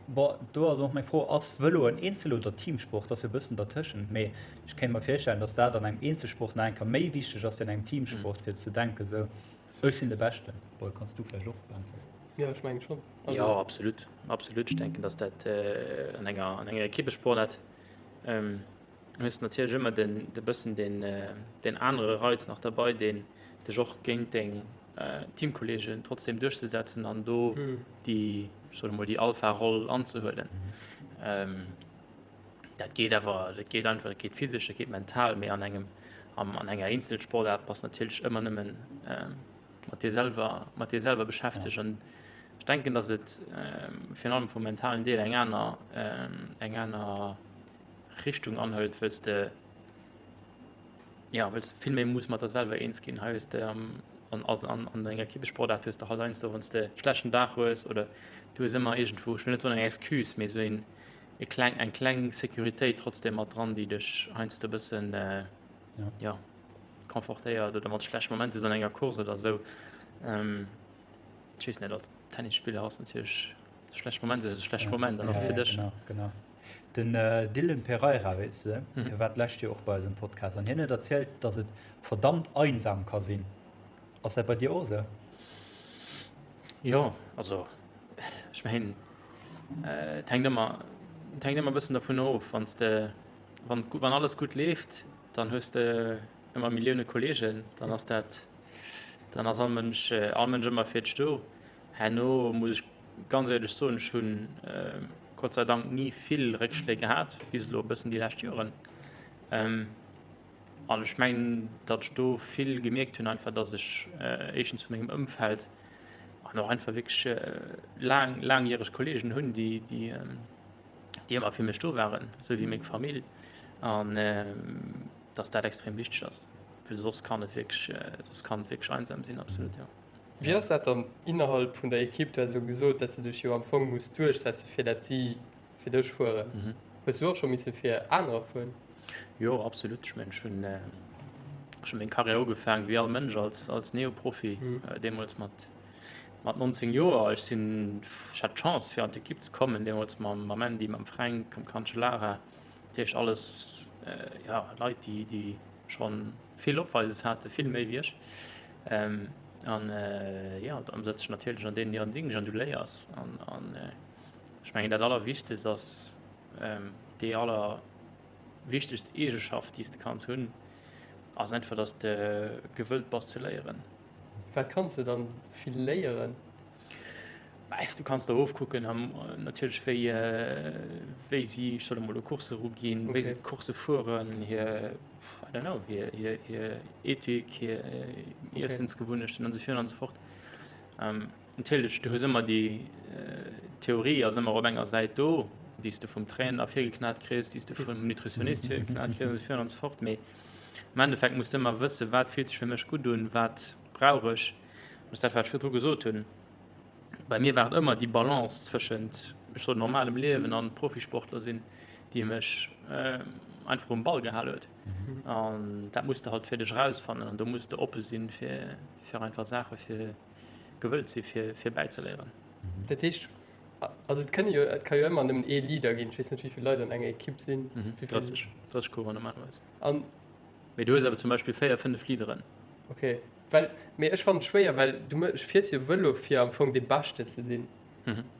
Bon, do ass och meng Fro, ass Vëlo en Eenzel oder Teamsport? Dat ass jo e bëssen dertëschent, mee ech kéint mer virstellen, datt dat an engem Eenzelsport nach eng Kéier méi wichteg ass wéi an engem Teamsport, fir ze denken esou, ech sinn de Beschten. Paul, kanns du vläicht och beäntweren? Jo, ech mengen schonn. Jo, absolut, absolut. Ech denken, datt dat an enger, an enger Equippesportaart hues de natierlech ëmmer den, de bëssen deen, deen anere Reiz nach derbei, deen dech och géint deng Teamkolleegen trotzdem duerchzesetzen an do déi, ech soen emol, déi Alpha-Roll anzehuelen. Dat geet awer, dat geet einfach, dat geet physesch, dat geet mental, mee an engem, an enger Eenzelsportaart bass natierlech ëmmer nëmmen mat dir selwer, mat dir selwer beschäftegt. An ech denken, datt et virun allem vum mentalen Deel eng aner, eng aner Richtung anhëlt, wëlls de, Jo, wëlls de vill méi muss mat der selwer eens ginn. Hei hues de am, an, an, an enger Equippesportaart hues de halt heiansdo, wann s de e schlechten Dag hues oder du hues ëmmer iergendwou, ech wëll net soen eng Excuse, mee esou een, e kleng, eng kleng Sécuritéit trotzdem mat dran, déi dech heiansdo e bëssen, jo, confortéiert oder wann s de schlecht Moment hues an enger Course oder esou. Ech weess net, als Tennisspiller ass natierlech schlecht Moment ass e schlecht Moment, dann ass et fir dech. Genau, genau. Den Dylan Pereira, weess de, hie war d'lescht Joer och bei eis am Podcast an hien huet erzielt, datt et verdammt einsam ka sinn. Ass dat bei dir och esou? Jo, also ech mengen, et hänkt ëmmer, et hänkt ëmmer e bëssen dovun of, wann s de, wann, wann alles gutt leeft, dann hues de ëmmer Millioune Kolleegen, dann ass dat, dann ass all Mënsch, all Mënsch ëmmer fir dech do. Herno muss ech ganz éierlech soen, ech hunn Gott sei Dank ni vill Réckschléi gehat, bis elo e bëssen déi lescht Joren. An ech mengen, datt ech do vill gemierkt hunn einfach, datt ech éischtens vu mengem Ëmfeld an och einfach wierklech laang, laangjäreg Kolleegen hunn, déi, déi, déi ëmmer fir mech do waren, esou wéi meng Famill. An datt dat extrem wichteg ass, well soss kann et wierklech, soss kann et wierklech einsam sinn, absolut, jo. Wéi ass dat dann innerhalb vun der Ekipp? Du has jo gesot, dass de dech jo am Fong muss duerchsetze fir dat si fir dech fueren. Hues du och scho misse fir anerer fueren? Jo, absolut. Ech mengen, ech hunn ech hunn meng Karriär ugefaangen, wéi all Mënsch, als als Neoprofi, deemools mat mat 19 Joer. Ech sinn, ech hat d'Chance fir an d'Ekipp ze kommen, deemools mam mam Andy, mam Fränk, mam Cancellara. Dat heescht alles, jo, Leit, déi déi schonn vill Opweises hate, vill méi wéi ech. An jo, dann sëtz ech natierlech an deenen hiren Dingscht an du léiers. An ech mengen dat Allerwichtegst ass, déi allerwichtegst Eegeschaft, déi s de kanns hunn, ass einfach, datt s de gewëllt bass ze léieren. Wat kanns de dann vill léieren? Du kanns der ofkucken natierlech wéi wéi si, ech soen emol, u Coursse eruginn, wéi se d'Coursse fueren, hir, I don't know, hir hir hir Ethik, hir Iessensgewunnechten an esou virun an esou fort. Natierlech, du hues ëmmer déi Theorie ass ëmmer op enger Säit do, déi s de vum Trainer virgeknat kriss, déi s de vum Nutritionist virgeknat kriss an esou virun an esou fort, mee. Am Endeffekt muss de ëmmer wëssen, wat fillt sech fir mech gutt un, wat brauch ech. Dat ass dat, wat ech virdru gesot hunn. Bei mir war et ëmmer déi Balance zwëschent, ech soen, normalem Liewen an Profisportler sinn, déi mech einfach um Ball gehal huet. An dat muss de halt fir dech erausfannen an do muss de oppe sinn, fir, fir einfach Saache fir gewëllt si fir, fir bäizeléieren. Dat heescht, also et kënne jo, et ka jo ëmmer nëmmen ee Leader ginn. Ech weess net, wéi vill Leit an enger Ekipp sinn. Wéi vill? 30, 30 Coureuren normalerweis. An Mee du hues awer zum Beispill 4, 5 Leaderen. Okay, well, mee ech fannen et schwéier, well du méch, fiers jo Vëlo fir am Fong dee Beschten ze sinn.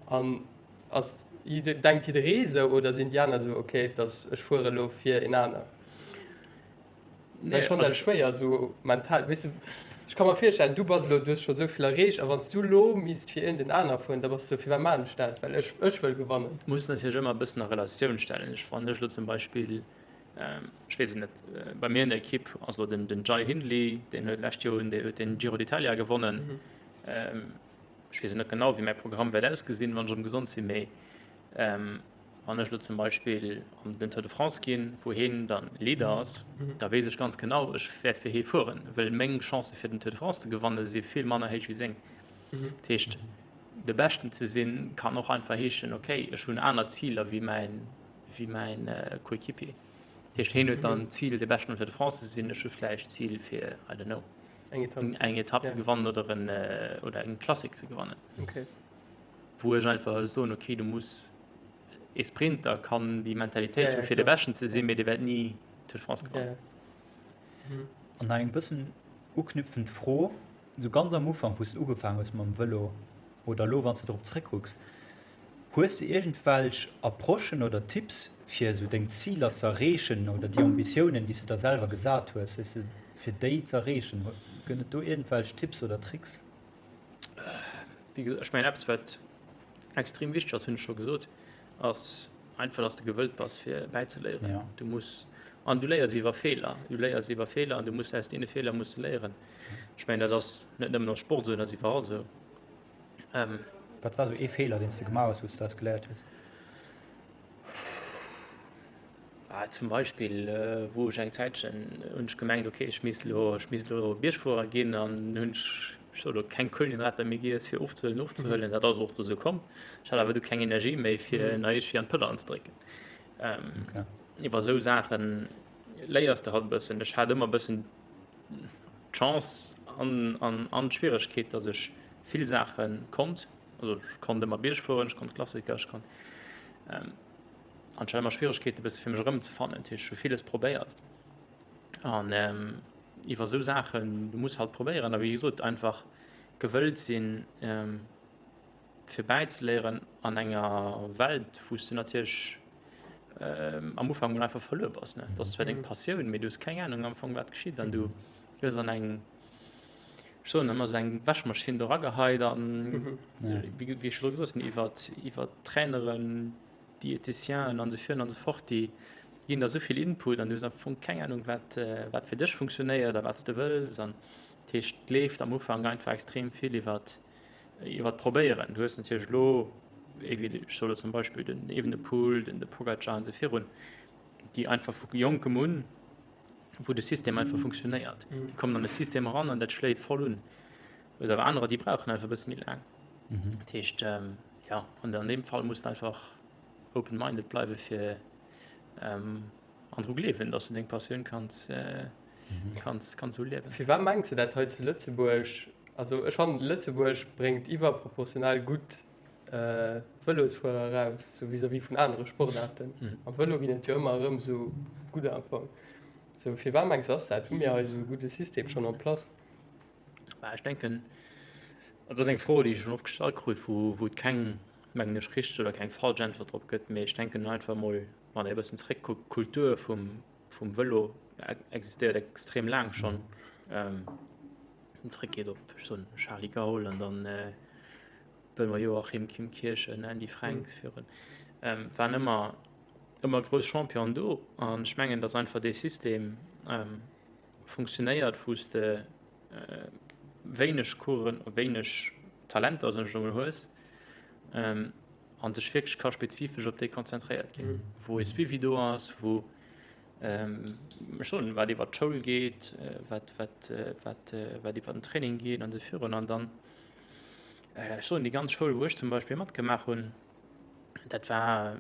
An ass, denkt jidderee sou oder sinn déi aner sou, okay, et ass, ech fuere lo fir een aner? Nee, ech fannen dat schwéier sou mental, weess de, ech ka mer virstellen, du bass elo, du hues scho sou vill erreecht a wann s du lo misst fir iergend en aner fueren, da bass du sou, firwat maan ech dat, well ech, ech wëll gewannen. Muss natierlech ëmmer e bëssen a Relatioun stellen. Ech, wann ech lo zum Beispill Ech weess et net. Bei mir an der Ekipp ass elo den Jai Hindley, deen huet d'lescht Joer huet den Giro d'Italia gewonnen. Ech weess et net genau, wéi mäi Programm wäert ausgesinn, wann ech erëm gesond sinn, mee wann ech elo zum Beispill an den Tour de France ginn, wou hien dann Leader ass, da weess ech ganz genau, ech wäert fir hie fueren, well meng Chancë fir den Tour de France ze gewanne si vill manner héich wéi seng. Dat heescht, de Beschten ze sinn, kann och einfach heeschen, okay, ech hunn aner Ziler wéi mäin wéi mäin Coéquipier. Dat heescht, hien huet dann d'Zil, de beschten am Tour de France ze sinn, ech hu vläicht d'Zil fir, I don't know, eng Etapp, eng Etapp ze gewannen oder en, oder eng Classic ze gewannen. Okay. Wou ech einfach soen, okay, du muss, ee Sprinter kann déi Mentalitéit hunn, fir de Beschten ze sinn, mee dee wäert ni Tour de France gewannen. An nach eng bëssen uknüpfend Fro, Esou ganz am Ufank, wou s de ugefaangen hues mam Vëlo, oder elo, wann s de drop zréckkucks, Hues de iergendwelch Approchen oder Tipps fir esou deng Ziler ze erreechen oder déi Ambitiounen déi s de der selwer gesat hues, weess de, fir déi ze erreechen? Gëtt et do iergendwelch Tipps oder Tricks? Wéi gesot, ech mengen eppes wat extrem wichteg ass, hunn ech scho gesot, ass einfach, dass de gewëllt bass fir bäizeléieren. Ja. Du muss, an du léiers iwwer Feeler, du léiers iwwer Feeler an du muss aus deene Feeler muss de léieren. Ech mengen dat ass net nëmmen am Sport esou, dat ass iwwerall esou. Wat war sou ee Feeler, deen s de gemaach hues, wou s de draus geléiert hues? Zum Beispill, wou ech eng Zäitchen, hunn ech gemengt, okay, ech misst elo, ech misst elo Biergfuerer ginn an hunn ech, ech soe lo, keng Kohlenhydrater méi giess, fir ofzehuelen, ofzehuelen. Dat ass och du sou komm. Ech hat awer du keng Energie méi, fir nach iergendwéi an d'Pëdder anzedrécken. Iwwer esou Saache léiers de halt e bëssen. Ech hat ëmmer e bëssen d'Chance an, an, an d'Schwieregkeet, dass ech vill Saache konnt. Also ech konnt ëmmer Bierg fueren, ech konnt Klassiker, ech konnt ähm, an ech hat ëmmer Schwieregkeete bësse fir mech erëmzefannen. Dat heescht, ech hu villes probéiert. An ähm, iwwer esou Saachen, du muss halt probéieren a wéi gesot einfach gewëllt sinn, ähm, fir bäizeléieren an enger Welt, wou s de natierlech am Ufank mol einfach verluer bass. Ne? Dat ass zwar deng Passioun, mee du hues keng Anung am Fong, wat geschitt an du gëss an eng, ech soen ëmmer, esou eng Wäschmaschinn do erageheit an, wéi wéi ech elo gesot hunn, iwwer iwwer Traineren, Diététicienen an esou virun an esou fort, déi ginn der esou vill Input an du hues am Fong keng Anung, wat wat fir dech funktionéiert a wat s de wëlls an dat heescht, et leeft am Ufank einfach extrem vill iwwer Iwwer d'Probéieren. Du hues natierlech elo, ech soe lo zum Beispill den Evenepoel, den de Pogacar an esou virun, déi einfach vu jonkem un, wou de System einfach funktionéiert. Déi kommen an de System eran an dat schléit voll un. Du hues awer anerer, déi brauchen einfach e bësse méi laang. Dat heescht, jo, an an deem Fall muss de einfach open-minded bleiwe fir an dru gleewen, dass du deng Passioun kanns, kanns, kanns esou liewen. Firwat mengs de dat hei zu Lëtzebuerg? Also ech fannen Lëtzebuerg bréngt iwwerproportional gutt Vëlosfuerer eraus, sou vis-à-vis vun anere Sportaarten. Am Vëlo ginn et jo ëmmer erëm sou gudder am Fong. Sou firwat mengs de ass dat? Hu mir hei sou e gudde System schonn en place? Bah, ech denken, dat ass eng Fro, déi ech schonn oft gestallt krut, wou wou et keng, mengen ech, richteg oder keng falsch Äntwert drop gëtt. Mee ech denken einfach emol, wann ee e bëssen zeréckkuckt, d'Kultur vum vum Vëlo existéiert extrem laang schonn. Zréckgeet op, ech soen, Charly Gaul an dann Benoît Joachim, Kim Kirchen, Andy Fränks virun, waren ëmmer ëmmer grouss Championen do. An ech mengen, datt einfach dee System funktionéiert, wou s de wéineg Coursen, wéineg Talenter, soen ech elo mol, hues an sech wierklech ka spezifesch op déi konzentréiert ginn, wou e Suivi do ass, wou. Ech soen, wat iwwer d'Schoul geet, wat, wat, wat, wat iwwer den Training geet an esou virun. An dann, ech soen, déi ganz Schoul, wou ech zum Beispill matgemaach hunn, dat war,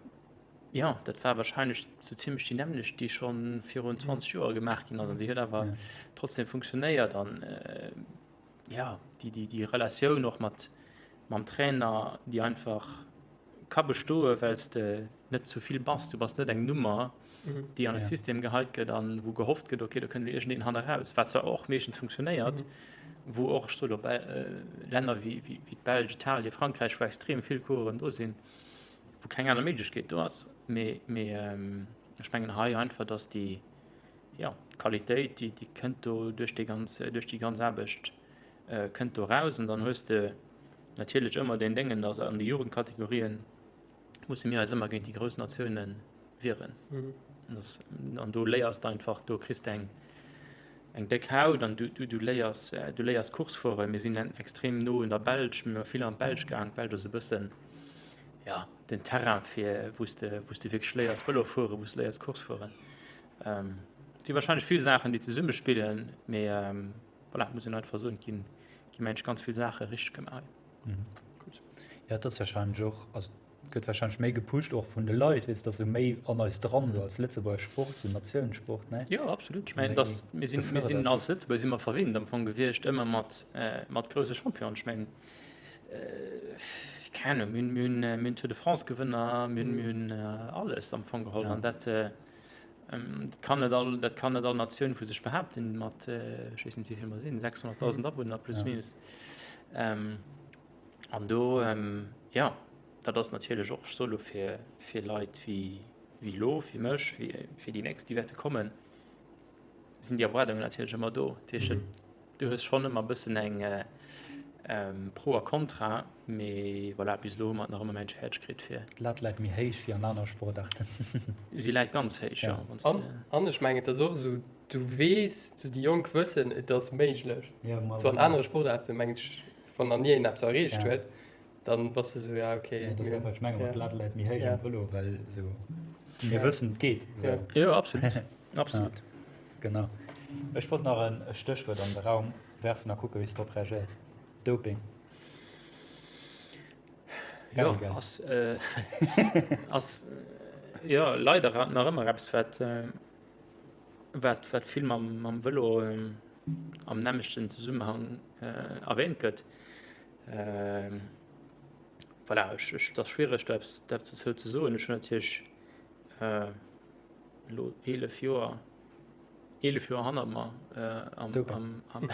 jo, dat war wahrscheinlech sou zimmlech déi nämmlecht, déi scho virun 20 Joer gemaach ginn ass. An si huet awer trotzdem funktionéiert. An jo, déi, déi, déi Relatioun och mat, mam Trainer, déi einfach ka bestoe well s de net zu vill bass. Du bass net eng Nummer, déi an e System geheit gëtt an wou gehofft gëtt, okay, do kënnt elo iergendeen hanne raus, wat zwar och meeschtens funktionéiert, wou och, ech soe lo, Länner wéi d'Belsch, Italien, Frankräich, wou extrem vill Coureuren do sinn, wou keng aner Méiglechkeet do ass. Mee ech mengen hei einfach, datt déi, jo, d'Qualitéit, déi kënnt do duerch déi ganz, duerch déi ganz Aarbecht kënnt do raus. An dann hues de natierlech ëmmer deen Déngen, dass an de Jugendkategorien musse mir eis ëmmer géint déi grouss Natioune wieren. Das, an do léiers de einfach, do kriss de eng, eng déck Haut an du, du, du léiers, du léiers Course fueren. Mir sinn extrem no un der Belsch, mir si vill an d'Belsch gaang. D'Belsch ass e bëssen, ja, den Terrain fir wou s de, wou s de wierklech léiers Vëlo fueren, wou s de léiers Course fueren. Et si warscheinlech vill Saachen, déi zesummespillen, mee Voilà, muss een einfach soen, ginn gi mensch ganz vill Saache richteg gemaach. Mhm. Gut. Ja, dat ass wahrscheinlech och, also gëtt wahrscheinlech méi gepusht och vun de Leit, weess, dass esou méi an eis dran, esou als Lëtzebuerger Sport, esou Natiounssport, ne? Jo, absolut. Ech mengen, dass mir sinn, mir sinn als Lëtzebuerger si mer verwinnt am Fong gewiescht, ëmmer mat, äh, mat grousse Championen. Ech mengen, äh, keng Ahnung, mir hunn, mir hunn, mir hunn Tour de France Gewënner, mir hunn, mir hunn alles am Fong geholl an dat, äh, Dat kann net all, dat kann net all Natioun vu sech behaapten, mat, ech weess net wéi vill mer sinn, 600.000 Awunner plus minus. An do, jo, dat ass natierlech och, ech soe lo fir, fir Leit wéi, wéi elo, fir mech, fir, fir déi nächst, déi wäerte kommen, sinn déi Erwaardungen natierlech ëmmer do. Dat heescht, Du hues schonn ëmmer e bëssen eng Pro a Contra, mee voilà, bis elo hu mer et nach ëmmer mensch fäerdeg kritt fir. D'Lat läit méi héich wéi an aner Sportaarten. Si läit ganz héich, jo. Wann s de. An ech mengen, et ass och esou, du weess, esou déi Jonk wëssen, et ass méiglech. Sou an anere Sportaarten, mengen ech, wann nach ni een eppes erreecht huet, dann bass de sou, ja ok. Ja, dat ass dat, wat ech mengen mat d'Lat läit méi héich am Vëlo, well esou mir wëssen, et geet. Jo, absolut, absolut. Genau. Ech wollt nach e Stéchwuert an de Raum werfen a kucken, wéi s de drop reagéiers. Doping. Jo, ass, ass jo leider nach ëmmer eppes, wat, wat, wat vill mam, mam Vëlo am nämmlechten Zesummenhang erwähnt gëtt. Voilà, ech, ech, et ass schwiereg, do eppes, eppes dozou ze soen. Ech hunn natierlech elo 11 Joer, 11 Joer hannert mer am, am, am,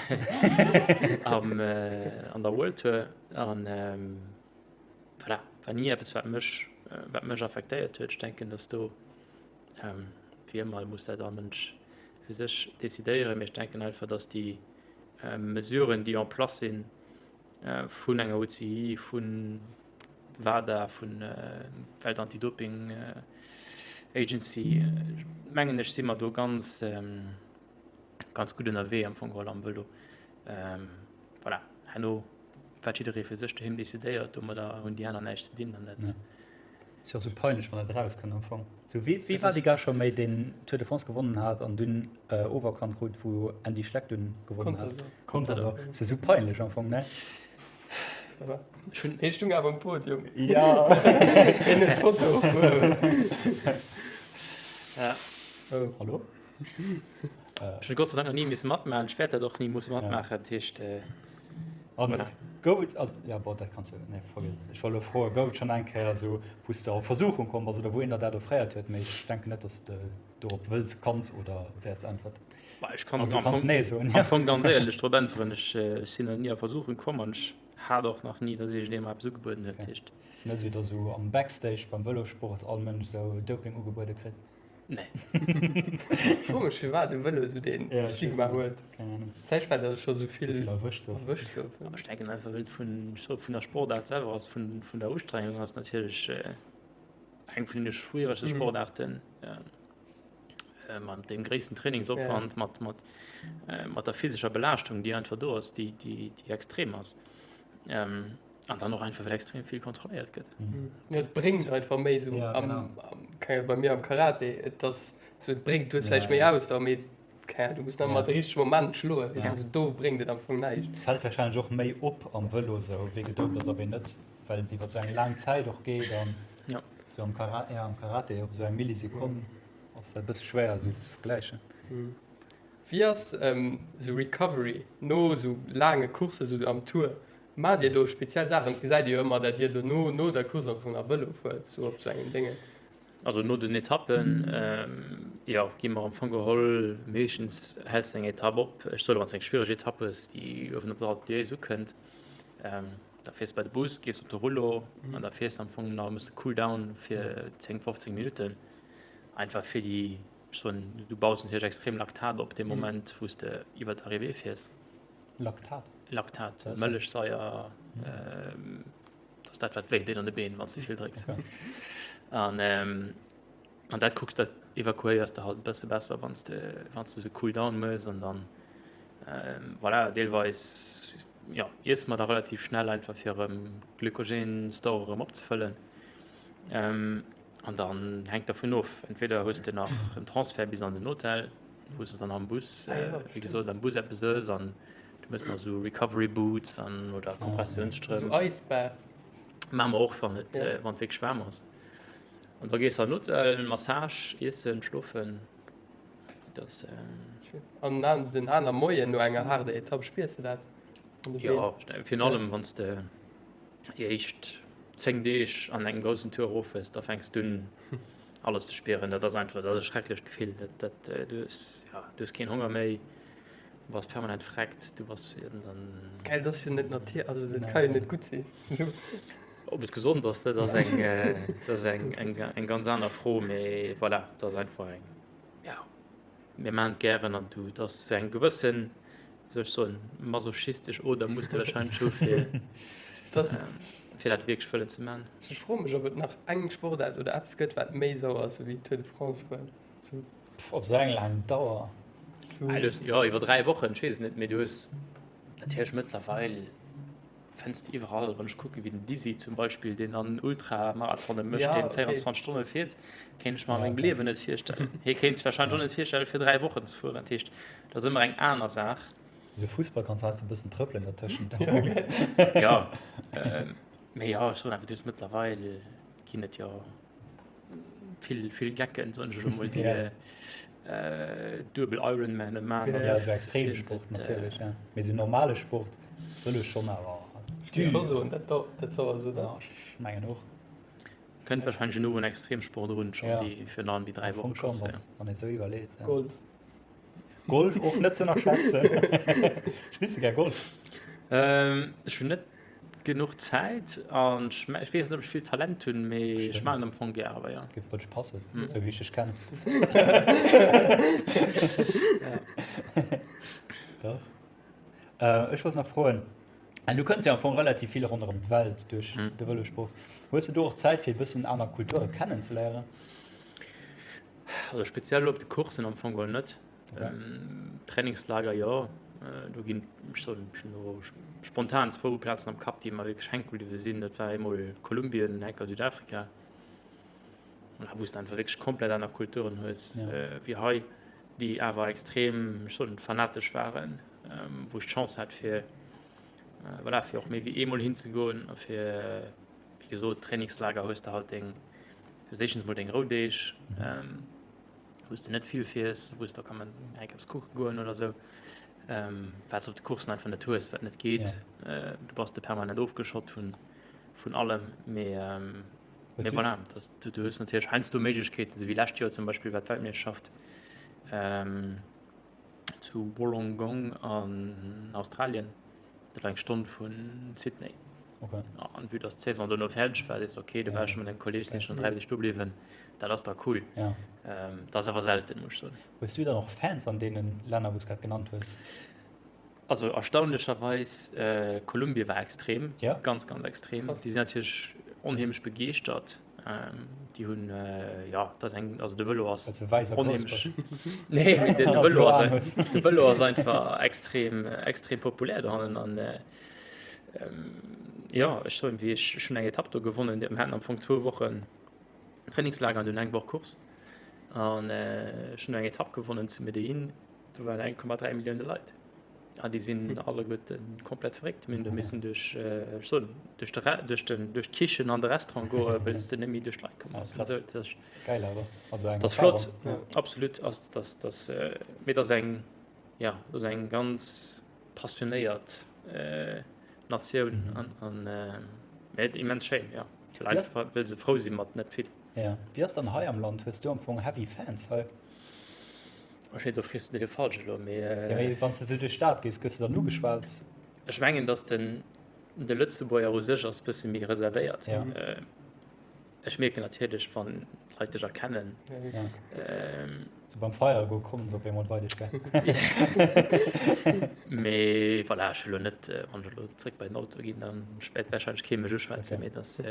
am, an der World Tour an voilà, war ni eppes wat mech, wat mech affektéiert huet. Ech denken, datt do wéi ëmmer muss dat all Mënsch fir sech decidéieren, mee ech denken einfach, datt déi Mesuren, déi en place sinn, vun enger UCI, vun WADA, vun Welt Anti-Doping Agency, mengen ech, si mer do ganz, ganz gutt ënnerwee am Fong geholl am Vëlo. Voilà, herno wat jidderee fir sech doheem decidéiert, domadder hunn déi aner näischt ze dinn an dat. Ass jo och sou peinlech wann dat erauskënnt am Fong. Sou wéi wéi war dee Gars scho méi deen Tour de France gewonnen hat an dunn oferkannt krut wou Andy Schleck dunn gewonnen hat. Contador. Ass jo sou peinlech am Fong ne? Hie stung awer um Podium. Ja. Hien huet d'Foto opgehuewen. Ja. Oh. Hallo? Ech hunn Gott sei Dank nach ni misse matmaachen. Ech wäert dat och ni musse matmaachen. Dat heescht, An voilà. Gouf et, also, ja bon, dat kanns du, nee, vergiss et. Ech wollt elo froen, gouf et schonn eng Kéier esou, wou s de a Versuchung komm bass oder wou een der dat offréiert huet, mee ech denken net, dass de dorop wëlls, kanns oder wäerts äntwerten. Bah, ech kann Also, du am kanns Fong, nee soen, am ja. Fong ganz éierlech drop äntweren, ech sinn nach ni a Versuchung komm an ech hat och nach ni, dass iergendee mer eppes ugebueden huet. Okay. Dat heescht. Ass net esou, dass esou am Backstage beim Vëlossport all Mënsch esou Doping ugebuede kritt? Nee. Ech froe mech firwat de Vëlo esou dee Stigma huet. Vläicht well der scho sou vill erwëscht goufen. Ech denken einfach well et vun vun der Sportaart selwer ass, vun vun der Ustrengung ass natierlech eng vun deene schwieregste Sportaarten mat deem gréissten Trainingsopwand, mat mat mat der physescher Belaaschtung déi einfach do ass, déi déi déi extrem ass. An dann och einfach well extrem vill kontrolléiert gëtt. Ja, et bréngt einfach méi sou Ja, am, genau. am, keine, bei mir am Karate. Et ass. Sou et bréngt, du hues vläicht méi Ausdauer, mee keng Ahnung, du muss nach ëmmer de richtege Moment schloen, weess de, sou do bréngt et am Fong näischt. Fält warscheinlech och méi op am Vëlo sou, wee gedopt ass a wee net, well et iwwer sou eng laang Zäit och geet an sou am Kara, ja am Karate op sou eng Millisekonn ass dat e bësse schwéier sou ze vergläichen. Wéi ass sou Recovery no sou laange Coursse sou am Tour? Maacht Dir do speziell Saachen? Et gesäit ee jo ëmmer, dat Dir dono no der Course am Fong nach Vëlo fuert, sou op sou engem Déngen. Also no den Etappen, jo, gi mer am Fong geholl, meeschtens häls de eng Etapp op. Ech soen, wann s de eng schwiereg Etapp hues, déi uewen op der Alpe d'Huez ukënnt, da fiers de bei de Bus, gees op de Rullo an da fiers de am Fong nach e bësse Cooldown fir 10, 15 Minutten, einfach fir déi, ech soen, du baus natierlech extrem Laktat op dee Moment, wou s de iwwer d'Arrivée fiers. Laktat? Laktat, Mëllechsaier. Dat ass dat, wat wéi deet an de Been, wann s de vill drécks. An, an dat kucks, dat evakuéiers de halt e bësse besser, wann s de, wann s de sou Cooldown méchs. An dann, voilà, deelweis, jo, iesse mer da relativ schnell, einfach fir erëm Glykogen-Store erëm opzefëllen. An dann hänkt dervun of, entweder hues de nach en Transfert bis an den Hotel, wou s de dann am Bus, wéi gesot, am Bus eppes ëss an Du mëss nach sou Recovery Boots an oder Kompressiounsstrëmp. Sou Ice Bath. Maache mer och, wann et wann et wierklech waarm ass. An da gees de an den Hotel, Massage, iessen, schlofen. Dat ass. An den aner Moien no enger haarder Etapp, spiers de dat an de Been? Jo, virun allem wann s de déi éischt 10 Deeg an engem groussen Tour erof hues, da fänks du un alles ze spieren. Dat ass einfach, dat ass e schrecklecht Gefill. Dat dat du hues, ja, du hues keen Honger méi. Du bass permanent freckt, du bass dann. Geil, dat ass jo net natier, also dat ka jo net gutt sinn. Ob et gesond ass, dat ass eng, dat ass eng, eng, eng ganz aner Fro, mee voilà, dat ass einfach eng, ja, mir maachen et gären an du, et ass eng gewëssen, wéi soll ech soen, masochistesch Oder muss de wahrscheinlech hu fir, fir dat wierklech wëllen ze maachen. Ech froe mech, ob et nach eng Sportaart oder eppes gëtt, wat méi sauer ass wéi Tour de France fueren. Pff, op sou eng laang Dauer. Jo, iwwer 3 Wochen, ech weess et net, mee du hues natierlech mëttlerweil fënns de iwwerall, wann ech kucke wéi den Dizzy zum Beispill, deen dann Ultramarathonë mécht, deen 24 Stonne fiert, kéint ech mer a mengem Liewen net virstellen. Hie kéint sech warscheinlech och net virstellen, fir 3 Wochen ze fueren. Dat heescht, dat ass ëmmer eng aner Saach. Esou Fussball kanns de heiansdo e bëssen trëppelen dertëschent. Jo, mee jo, ech soen einfach, du hues mëttlerweil ginn et jo vill vill Gecken soen ech elo mol déi ja. äh, duebel Ironman man ja, so Extremsport äh, natierlech ja. Mee so normale Sport wëll ech schon awer soen dat dat soll so ja, ech mengen och kënnt wahrscheinlich no en Extremsport run schon ja. déi fir an déi 3 Wochen schon, ja. wann ee sou iwwerleet ja. Golf Golf och net ze ënnerschätzen. Spills de gär Golf? Ähm, ech hunn net genuch Zäit an ech weess net, ob ech vill Talent hunn, mee ech maachen am Fong gär awer, jo. Géif bei dech passen, esou wéi ech dech kennen. Dach. Ech wollt nach froen, du kënns jo am Fong relativ vill ronderëm d'Welt duerch de Vëlosport. Hues de do och Zäit fir e bëssen aner Kulture kennenzeléieren? Also speziell op de Coursen am Fong geholl net. Trainingslager jo, do ginn ech soen ech hunn elo spontan zwou Plazen am Kapp, déi mer wierklech hänke bliwwe sinn. Dat war eemol Kolumbien an enker Südafrika, wou s de einfach wierklech komplett aner Kulturen hues wéi hei, déi awer extrem, ech soen, fanatesch waren, wou ech d'Chance hat fir voilà fir och méi wéi eemol hinzegoen a fir wéi gesot Trainingslager hues de halt deng, du hues éischtens mol deng Roudeeg, wou s de net vill fiers, wou s da kann man eng eppes kucke goen oder sou, wat s op de Coursen einfach net hues, wat net geet. Du bass de permanent ofgeschott vun vun allem, mee mee voilà, dass du du hues natierlech heiansdo Méiglechkeeten, sou wéi lescht Joer zum Beispill war d'Weltmeeschterschaft zu Wollongong an Australien. Dat war eng Stonn vu Sydney. Okay. An vue dass d'Saison dono fäerdeg war, sees de okay, do war ech mat engem Kolleeg, sinn ech dann 3 Deeg do bliwwen. Dat ass da cool. Ja. Dat ass awer selten, muss ech soen. Hues du dann och Fans an deene Länner, wou s grad genannt hues? Also erstaunlecherweis, Kolumbie war extrem, ja? ganz, ganz extrem. Déi sinn natierlech onheemlech begeeschtert. Déi hunn, jo, dat ass eng, also de Vëlo ass onheemlech. Nee, mee de Vëlo ass, de Vëlo ass einfach extrem, extrem populär dohannen an jo, ech soen, wéi ech, ech hunn eng Etapp do gewonnen, mir haten am Fong zwou Wochen Trainingslager an dunn eng Woch Course. An ech hunn do eng Etapp gewonnen zu Medellin, do waren 1,3 Millioune Leit. An déi sinn alleguerte komplett verréckt. Mir hunn do missen duerch, ech soen, duerch de Re-, duerch den, duerch d'Kichen an de Restaurant goen, wëll s de net méi duerch d'Leit komm bass. Krass. Also, dat ass, Geil awer. Also eng dat ass flott, Erfahrung. absolut. Ass, dat, dat, mee dat ass eng, ja, dat ass eng ganz passionéiert Natioun an, an, mee immens schéin, jo. Wéi ass. Einfach wëll se frou si mat net vill. Ja. Wéi ass dann hei am Land? Hues du am Fong heavy Fans hei? Ech weess, do frees de dee falsch elo, mee. Ja, mee wann s de sou duerch d'Stad gees, gëss de dann ugeschwat? Ech mengen, datt den, de Lëtzebuerger u sech ass bësse méi reservéiert. Ja. Ech mierken natierlech, wann d'Leit dech erkennen. Ja. Sou beim Feiere goe kommen se op eemol bei dech, gell? Mee voilà, ech hu lo net, wann ech elo zréck bei den Auto ginn, da wäert warscheinlech kee mech uschwätzen, mee dass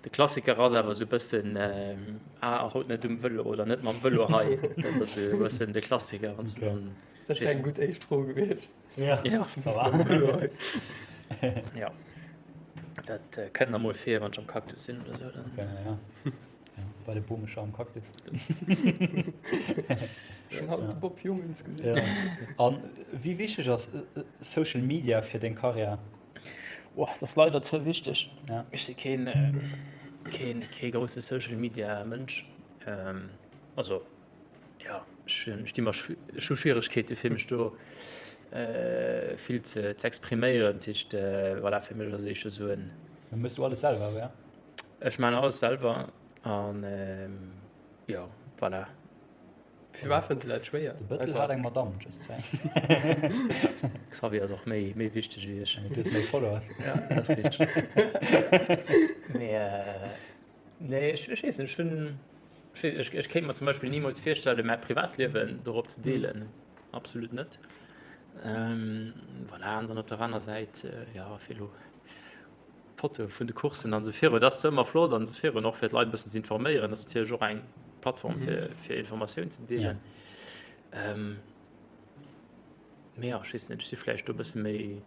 de Klassiker ass awer esou e bëssen, ah, haut net um Vëlo oder net mam Vëlo hei. Dat ass esou e bëssen de Klassiker, wann s de dann. Dat wär eng gutt éischt Fro gewiescht. Ja, Ja. ça va. Ja. Dat kënnt nach mol vir, wann ech am Cactus sinn oder esou, dann. Okay, ja. Ja, bei de Bomecher am Cactus. Schon haut de Bob Jungels gesinn. Ja. An wéi wichteg ass Social Media fir deng Karriär? Boah, dat ass leider ze wichteg. Ja. Ech si keen, keen, kee grousse Social Media Mënsch. Ähm, also ja, ech, ech di mer ech hu Schwieregkeete fir mech do äh, vill ze, ze expriméieren. Dat heescht, äh, voilà, fir mech ass éischter esou en. Dann méchs du alles selwer, ja? Ech maachen alles selwer an jo, voilà. Firwat fënns de dat schwéier? De Bëttel hat eng Madame, just saying. Xavier ass och méi, méi wichteg wéi ech. Du hues méi Followers. Ja, dat ass richteg. Mee nee, ech, ech weess net, ech hunn, ech, ech kéint mer zum Beispill nimools virstellen, mäi Privatliewen dorop ze deelen. Absolut net. Voilà, an dann op der aner Säit, jo, fir elo Fotoe vun de Courssen an esou virun. Dat ass zwar ëmmer flott an esou virun, och fir d'Leit e bëssen ze informéieren. Dat ass natierlech och eng Plattform fir, fir Informatioun ze deelen. Mee jo, ech weess net, ech si vläicht do e bësse méi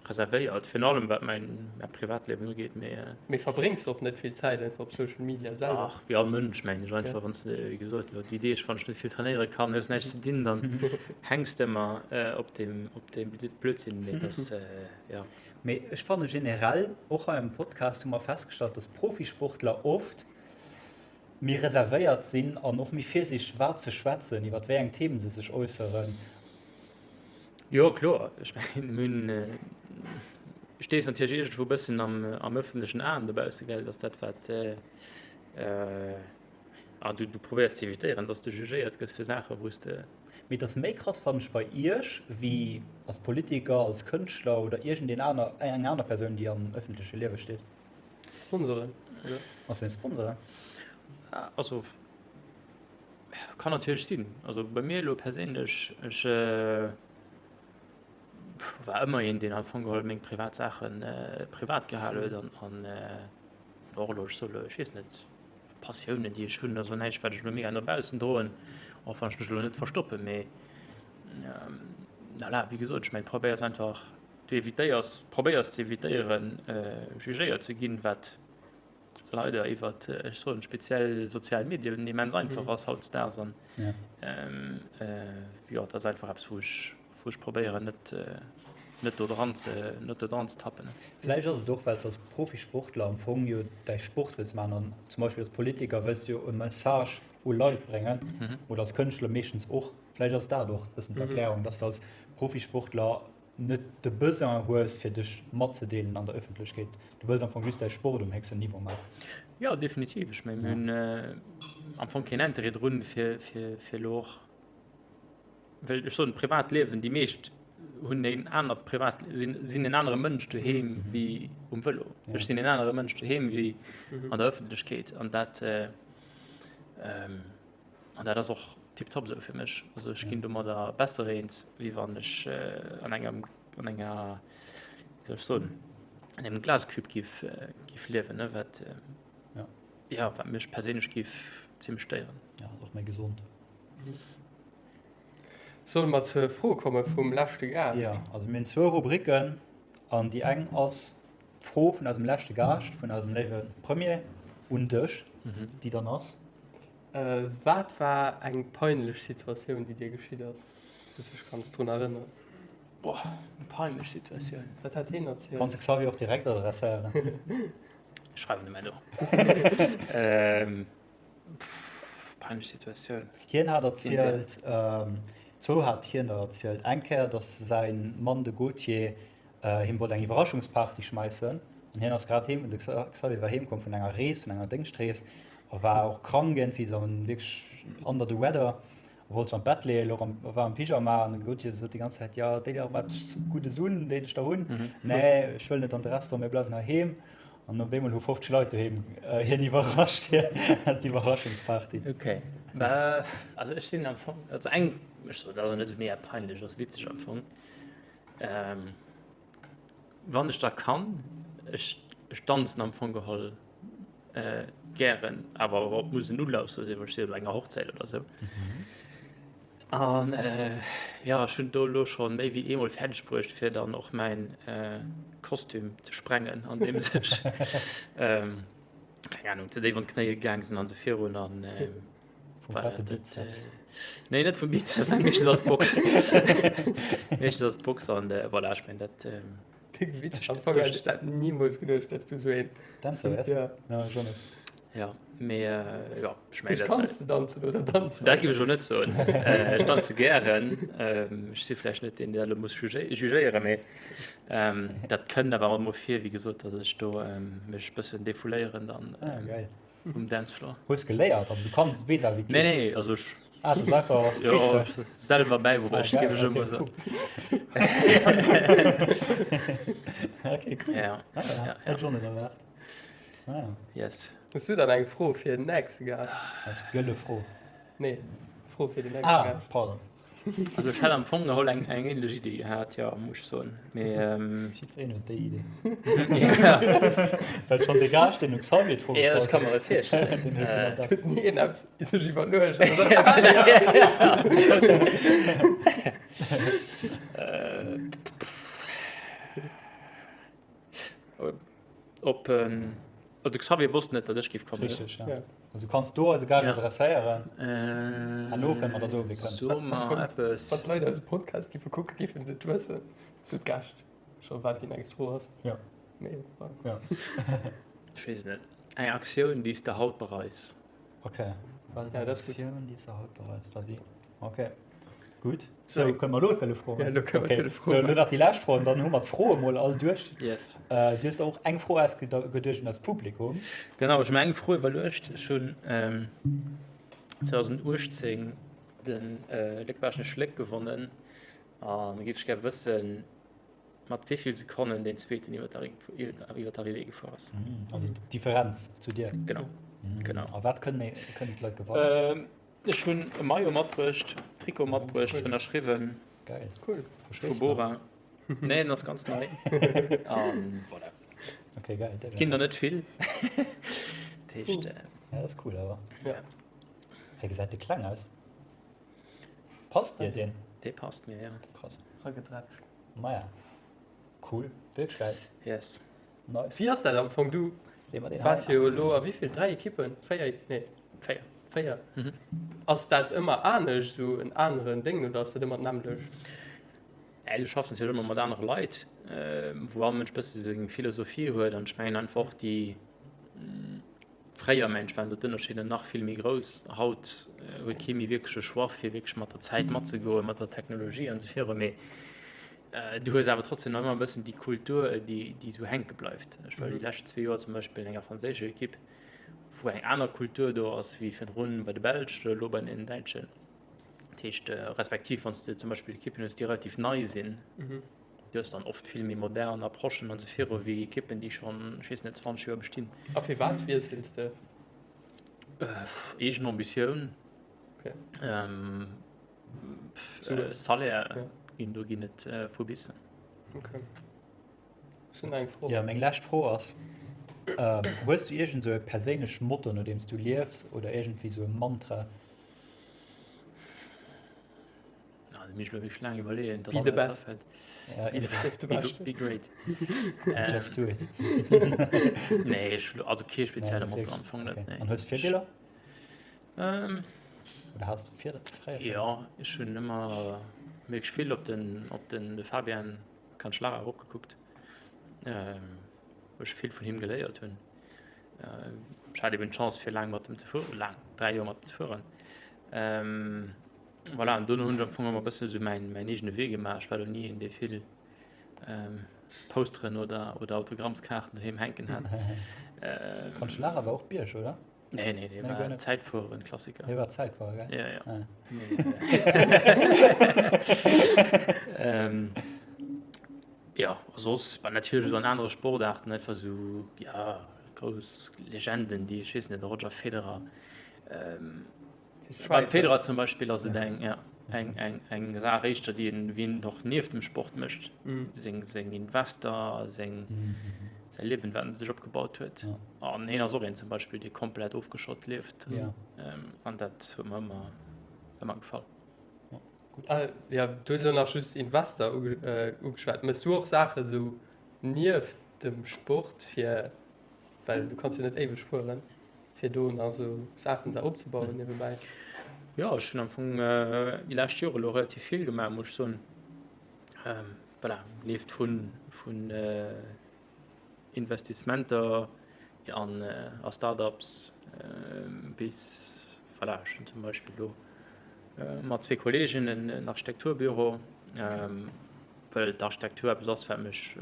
reservéiert, virun allem wat mäin, mäi Privatliewen ugeet. Mee. Mee verbréngs de och net vill Zäit einfach op Social Media selwer? Ach, wéi all Mënsch, mengen ech einfach. Wann s de, wéi gesot, elo déi Deeg, wann ech net vill trainéiere kann, hues näischt ze dinn, dann hänks de ëmmer op deem, op deem Blödsinn. Mee dat, jo. Mee ech fanne generell, och hei am Podcast hu mer festgestallt, dass Profisportler oft méi reservéiert sinn an och méi virsiichteg wat se schwätzen, iwwer wéi eng Themen se sech äusseren. Jo kloer, ech mengen mir hunn, stees natierlech iergendwou e bëssen am am ëffentlechen Aen dobausse gell, dass dat wat an du du probéiers ze evitéieren, dass de jugéiert gëss fir Saache wou s de. Mee et ass méi krass fannen ech bei iech wéi als Politiker, als Kënschtler oder iergendeen aner, eng aner Persoun déi am ëffentleche Liewe steet. Sponsoren, oder? Ass wéinst Sponsoren? Also kann natierlech sinn. Also bei mir elo perséinlech, ech war ëmmer een deen am Fong geholl meng privat Saache privat gehal huet an an och elo, ech soe elo, ech weess net, Passiounen, déi ech hunn, also näischt, wat ech elo mega no baussen droen, och wann ech mech elo net verstoppen, mee voilà, wéi gesot, ech mengen, probéiers einfach, du evitéiers, probéiers ze evitéieren, jugéiert ze ginn, wat leider iwwert, ech soen, speziell sozial Medien immens einfach ass hautdesdaags an jo, dat ass einfach eppes, wou ech wou ech probéieren net net do dran ze net do dran ze tappen. Vläicht ass et och well s als Profisportler am Fong jo däi Sport wëlls maachen an zum Beispill als Politiker wëlls du jo e Message u Leit bréngen oder als Kënschtler meeschtens och. Vläicht ass dat och e bëssen d'Erklärung, dass de als Profisportler net de Besoin hues fir dech matzedeelen an der Ëffentlechkeet. Du wëlls am Fong just däi Sport um héchsten Niveau maachen. Jo definitiv, ech mengen mir hunn am Fong keen Interêt drun fir fir fir elo och Well ech soen, d'Privatliewen, déi meescht hunn en anert Privat, sinn, sinn en anere Mënsch doheem wéi um Vëlo. Ech sinn en anere Mënsch doheem wéi an der Ëffentlechkeet an dat, an dat ass och tiptop esou fir mech. Also ech ginn domadder besser eens, wéi wann ech an engem, an enger, wéi soll ech soen, an engem Glasküb giff, giff liewen, ne, wat, jo, wat mech perséinlech giff zimmlech stéieren. Ja, ass och méi gesond. Solle mer zur Fro komme vum leschte Gaascht? Jo, also mir hunn zwou Rubriken an déi eng ass d'Fro vun eisem leschte Gaascht, vun eisem léiwe Premier un dech, déi dann ass. Wat war eng peinlech Situatioun, déi dir geschitt ass, wou s dech kanns drun erënneren? Boah, eng peinlech Situatioun. Wat hat hien erzielt? Kanns de Xavier och direkt adresséieren. Schreiwen em elo. Peinlech Situatioun. Hien hat erzielt, zwou hat hien der erzielt. Eng Kéier, datt säi Mann, de Gauthier, him wollt eng Iwwerraschungsparty schmeissen an hien ass grad heem, de Xavier war heemkomm vun enger Rees, vun enger Déngschtrees a war och krank iergendwéi, sou wierklech under the weather a wollt sech an d'Bett leeën, louch am, war am Pyjama an de Gauthier sot déi ganz Zäit, jo, déi dir och eppes Guddes un, déi dech da hunn. Nee, ech wëll net an de Restaurant, mir bleiwen heiheem. An op eemol hu 50 Leit doheem hien iwwerrascht, d'Iwwerraschungsparty. Ok, also ech sinn am Fong, also eng, ech soen, dat ass net esou mega peinlech, ass witzeg am Fong. Wann ech da kann, ech ech danzen am Fong geholl gären, awer et muss en Ulass sinn, ech sinn op enger Hochzäit oder esou. An jo, ech hunn do elo scho méi wéi eemol fäerdeg bruecht, fir dann och mäin Kostüm ze sprengen, andeems ech, keng Anung, ze déif an d'Knéie gaang sinn an esou virun an. Vum fette Bizeps. Nee, net vum Bizeps, nein, meeschtens ass d'Box. Meeschtens ass d'Box an äh, voilà, ech mein dat. Ähm, Déck Witz, am Fong hätt ech dat nimools geduecht, dass du sou een. Dänzer wärst? Ja. Ja, ech och net. Ja, mee äh, ja, ech mein, dat. Kanns du danzen oder danzen? Dat géif ech elo net soen. Äh, ech danze gären. Ähm, ech si vläicht net deen, deen dat elo muss jugéieren, mee ähm, dat kënnt awer och emol vir, wéi gesot, dass ech do ähm, mech bëssen defouléieren dann. Ah, geil. Um Dancefloor. Hues geléiert, also du kanns, weess awer wéi et geet? Nee, nee, also ech. Ah, du ass einfach Freestyle. Jo, selwer bäibruecht, géif ech ëmmer soen. Okay, cool. Ja, Ah, ja. ja, Hätt ech och net erwaart. Ah, ja. Yes. Hues du dann eng Fro fir den nächste Gaascht? Eis gëlle Fro. Nee, Fro fir den nächste Ah, Gaascht. pardon. Also ech hätt am Fong geholl eng eng ähnlech Idee gehat, jo, muss ech soen, mee. Jiddwereen huet déi Idee. Ja. Well schonn de Gaascht, deen dem Xavier d'Fro Ja, ech gestallt ka mer dat virstellen. huet, deen huet genau dat. Huet ni een eppes sech iwwerluecht, oder? Op, also de Xavier wosst net, datt ech géif kommen. Richteg, ja. Ja. Also du kanns do eise Gaascht Ja. adresséieren. Äh, Herno kënne mer da soen, wie kënnt. So mer eppes. Wann d'Leit eise Podcast giffe kucken, giffen se et wëssen. Sou d'Gäscht scho wat déi nächst Fro ass. Ja. Mee, voilà. Ja. Ech weess et net. Eng Aktioun, déi s de haut bereis. Okay. Wat ass Ja, eng dat ass gutt. Aktioun, déi s de haut bereis? Vas-y. Okay. Gutt. Sou, kënne mer elo d'gëlle Fro Ja, elo kënne mer Okay. d'gëlle Fro Sou, elo nach déi lescht Fro an dann hu mer d'Froe mol all duerch. Yes. Äh, du hues der och eng Fro ausgeduecht un eist Publikum. Genau, ech hu mir eng Fro iwwerluecht. Ech hunn 2018 de Léck-Baaschtnech Schléck gewonnen an da géif ech gär wëssen, mat wéi vill Sekonnen deen Zweeten iwwer d'Arrivée gefuer ass. Also d'Differenz zu dir. Genau, genau. A wat kënnen d'Leit gewannen? Ech hunn e Maillot matbruecht, Trikot matbruecht, ënnerschriwwen. Geil. Cool. Vu Bora. Nee, en ass ganz nei. An voilà. Okay, geil. Ginn der net vill. Dat heescht. Ja, dat ass cool awer. Ja. Hei gesäit de kleng aus. Passt dir deen? Dee passt mir, ja. Krass. Ragedrätscht. Maja. Cool. Wierklech geil. Yes. Nice. Wéi ass dat am Fong? Du waars jo elo a wéivill? 3 Ekippen? 4? Nee. 4. 4. Mhm. Ass dat ëmmer anescht, esou en aneren Déngen, oder ass dat ëmmer d'nämmlecht? Ja, du schaffs natierlech ëmmer mat anere Leit, wou all Mënsch bësse seng Philosophie huet. An ech mengen einfach och déi fréier mengen ech waren do d'Ënnerscheeder nach vill méi grouss. Haut huet kee méi wierklech e Choix, fir wierklech mat der Zäit matzegoen, mat der Technologie an esou viru. Mee Du hues awer trotzdem nach ëmmer e bëssen déi Kultur, déi, déi esou hänke bleift. Ech war déi lescht zwee Joer zum Beispill an enger franséischer Ekipp, wou eng aner Kultur do ass wéi virdrun bei de Belsch oder elo bei den Däitschen. Dat heescht, respektiv wann s de zum Beispill Ekippen hues, déi relativ nei sinn, du hues dann oft vill méi modern Approchen an esou viru wéi Ekippen, déi schonn, ech weess net, 20 Joer bestinn. A firwat wiessels de? Eegen Ambitioun. Okay. Salaire ginn do ginn et vu bis. Okay. Ech hunn eng Fro. Jo, meng lescht Fro ass, Hues du iergend esou e perséinlecht Motto, no deem s du liefs oder iergendwéi esou e Mantra? Da muss ech elo wierklech laang iwwerleeën, dass mir eppes afält. Be great. Just do it. Nee, ech hunn also kee spezielle Motto am Fong net, nee. An hues Virbiller? Oder has du fir fréier? Jo, ech hunn ëmmer wierklech vill op den, op den Fabian Cancellara eropgekuckt, wou ech vill vun him geléiert hunn. Ech hat eben d'Chance fir laang mat em ze fueren, laang, 3 Joer mat em ze fueren. Voilà, an dono hunn ech am Fong ëmmer e bëssen esou mäin, mäin eegene Wee gemaach. Ech war lo ni een, dee vill Posteren oder, oder Autogrammskaarten doheem hänken hat. Cancellara war och Bierg, oder? Nee, nee, dee war Zäitfueren, Klassiker. Dee war Zäitfuerer, gell? Ja, ja. Ah. Ja, a soss, bah, natierlech esou an anere Sportaarten einfach esou, ja, grouss Legenden, déi, ech weess net, de Roger Federer, beim Federer zum Beispill ass et eng, ja, eng, eng, eng Saach éischter, déi en, wéi en och nieft dem Sport mécht, seng, seng Invester, seng, säi Liewen, wat en sech opgebaut huet. An hien ass och een zum Beispill, dee komplett ofgeschott lieft. An dat huet mer ëmmer, ëmmer gefall. Ah, ja, du hues elo nach just Invester ugeschwat. Mëss du och Saache sou nieft dem Sport fir, well du kanns jo net éiweg fueren, fir do nach sou Saachen der opzebauen niewebäi? Jo, ech hunn am Fong déi lescht Jore elo relativ vill gemaach, muss ech soen. Voilà, leeft vun vun Investissementer an a Start-ups bis, voilà, ech hunn zum Beispill elo mat zwee Kolleegen en Architekturbüro, well d'Architektur eppes ass, wat mech,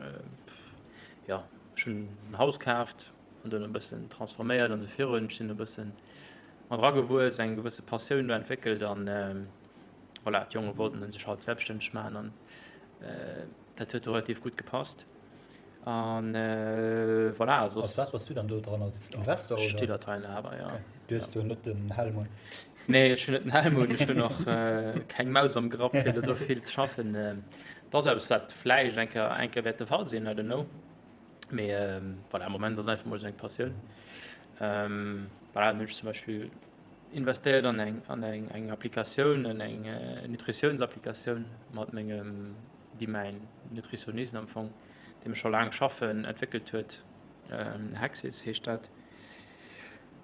jo, ech hunn en Haus kaaft an dunn e bëssen transforméiert an esou virun. Ech sinn e bëssen mat eragewuess, eng gewësse Passioun do entwéckelt an voilà, d'Jonge wollten sech halt selbststänneg maachen an dat huet do relativ gutt gepasst. An voilà, soss. Als wat bass du dann do dran? Als Investor oder? Stilldateiinhaber, ja. Okay. Du hues do net den Helm un? Nee, ech hunn net den Helm un. Ech hunn och keng Maus am Grapp, fir do vill ze schaffen. Dat ass eppes, wat vläicht eng Kéier, eng Kéier wäert de Fall sinn, I don't know. Mee voilà, am Moment ass et einfach mol esou eng Passioun. Voilà, dann hunn ech zum Beispill investéiert an eng, an eng, eng Applikatioun, an eng Nutritionsapplikatioun mat mengem déi mäin Nutritionist am Fong, deem ech scho laang schaffen, entwéckelt huet. Hexis heescht dat.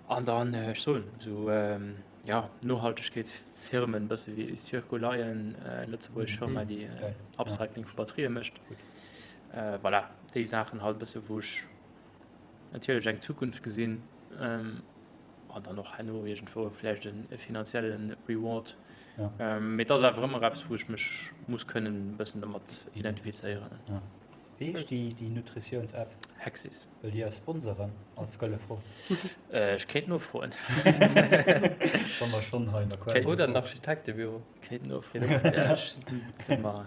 An dann, ech soen, esou, ja, Nohaltegkeetsfirmen, e bësse wéi Circulion, eng lëtzebuergesch Firma, déi Upcycling vu Batterië mécht. Voilà, déi Saachen halt e bësse, wou ech natierlech eng Zukunft gesinn. An dann och herno iergendwou vläicht e finanzielle Reward. Ja. Mee et ass awer ëmmer eppes, wou ech mech muss kënnen e bëssen domat identifizéieren. Ja. Wéi heescht déi, déi Nutritiouns-App? Hexis. Wëllt Dir eis sponseren als Gëlle Fro? Ech kéint nofroen. Wa mer schonn hei an der Quell sëtzen. Oder den Architektebüro. Kéint nofroen. Ja, ech kënnt mer.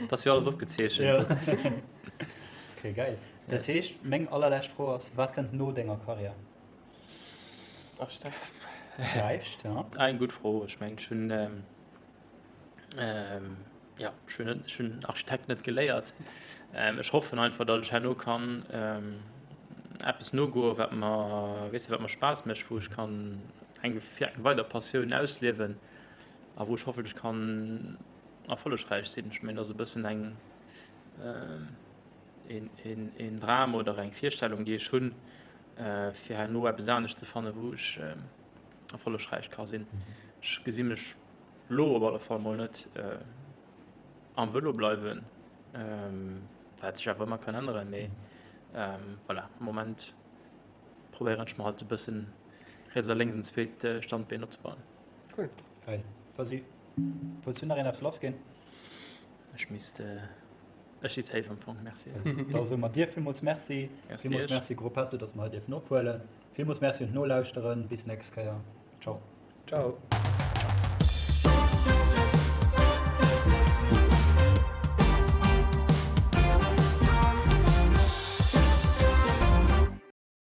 Dat ass jo alles opgezeechent. Ja. Okay, geil. Dat heescht, meng allerlescht Fro ass, Wat kënnt no denger Karriär? Architekt. Vläicht, ja. Ah, eng gutt Fro. Ech mengen, ech hunn, ähm, ja, ech hunn net, ech hunn Architekt net geléiert. Ähm, ech hoffen einfach, datt ech herno kann ähm, eppes nogoen, wat mer, weess de, wat mer Spaass mécht, wou ech kann eng, fir eng weider Passioun ausliewen a wou ech hoffentlech kann erfollegräich sinn. Ech mengen, dat ass e bëssen eng, een, een, een Dram oder eng Virstellung, déi ech hunn, fir herno eppes anescht ze fannen, wou ech erfollegräich ka sinn. Ech gesi mech lo op alle Fall mol net am Vëlo bleiwen, wat sech awer ëmmer kann änneren, mee voilà, am Moment probéieren ech mer halt e bëssen riets a lénks en zweet Standbeen opzebauen. Cool. Geil. Fasi, wëlls du nach een eppes lassginn? Ech misst. Ech si safe am Fong, merci. Da soe mer dir villmools Merci. Merci Villmools Merci Gruppetto, dass mer hei dierfen ophuelen. Villmools Merci un d'Nolauschteren. Bis nächst Kéier. Ciao. Ciao.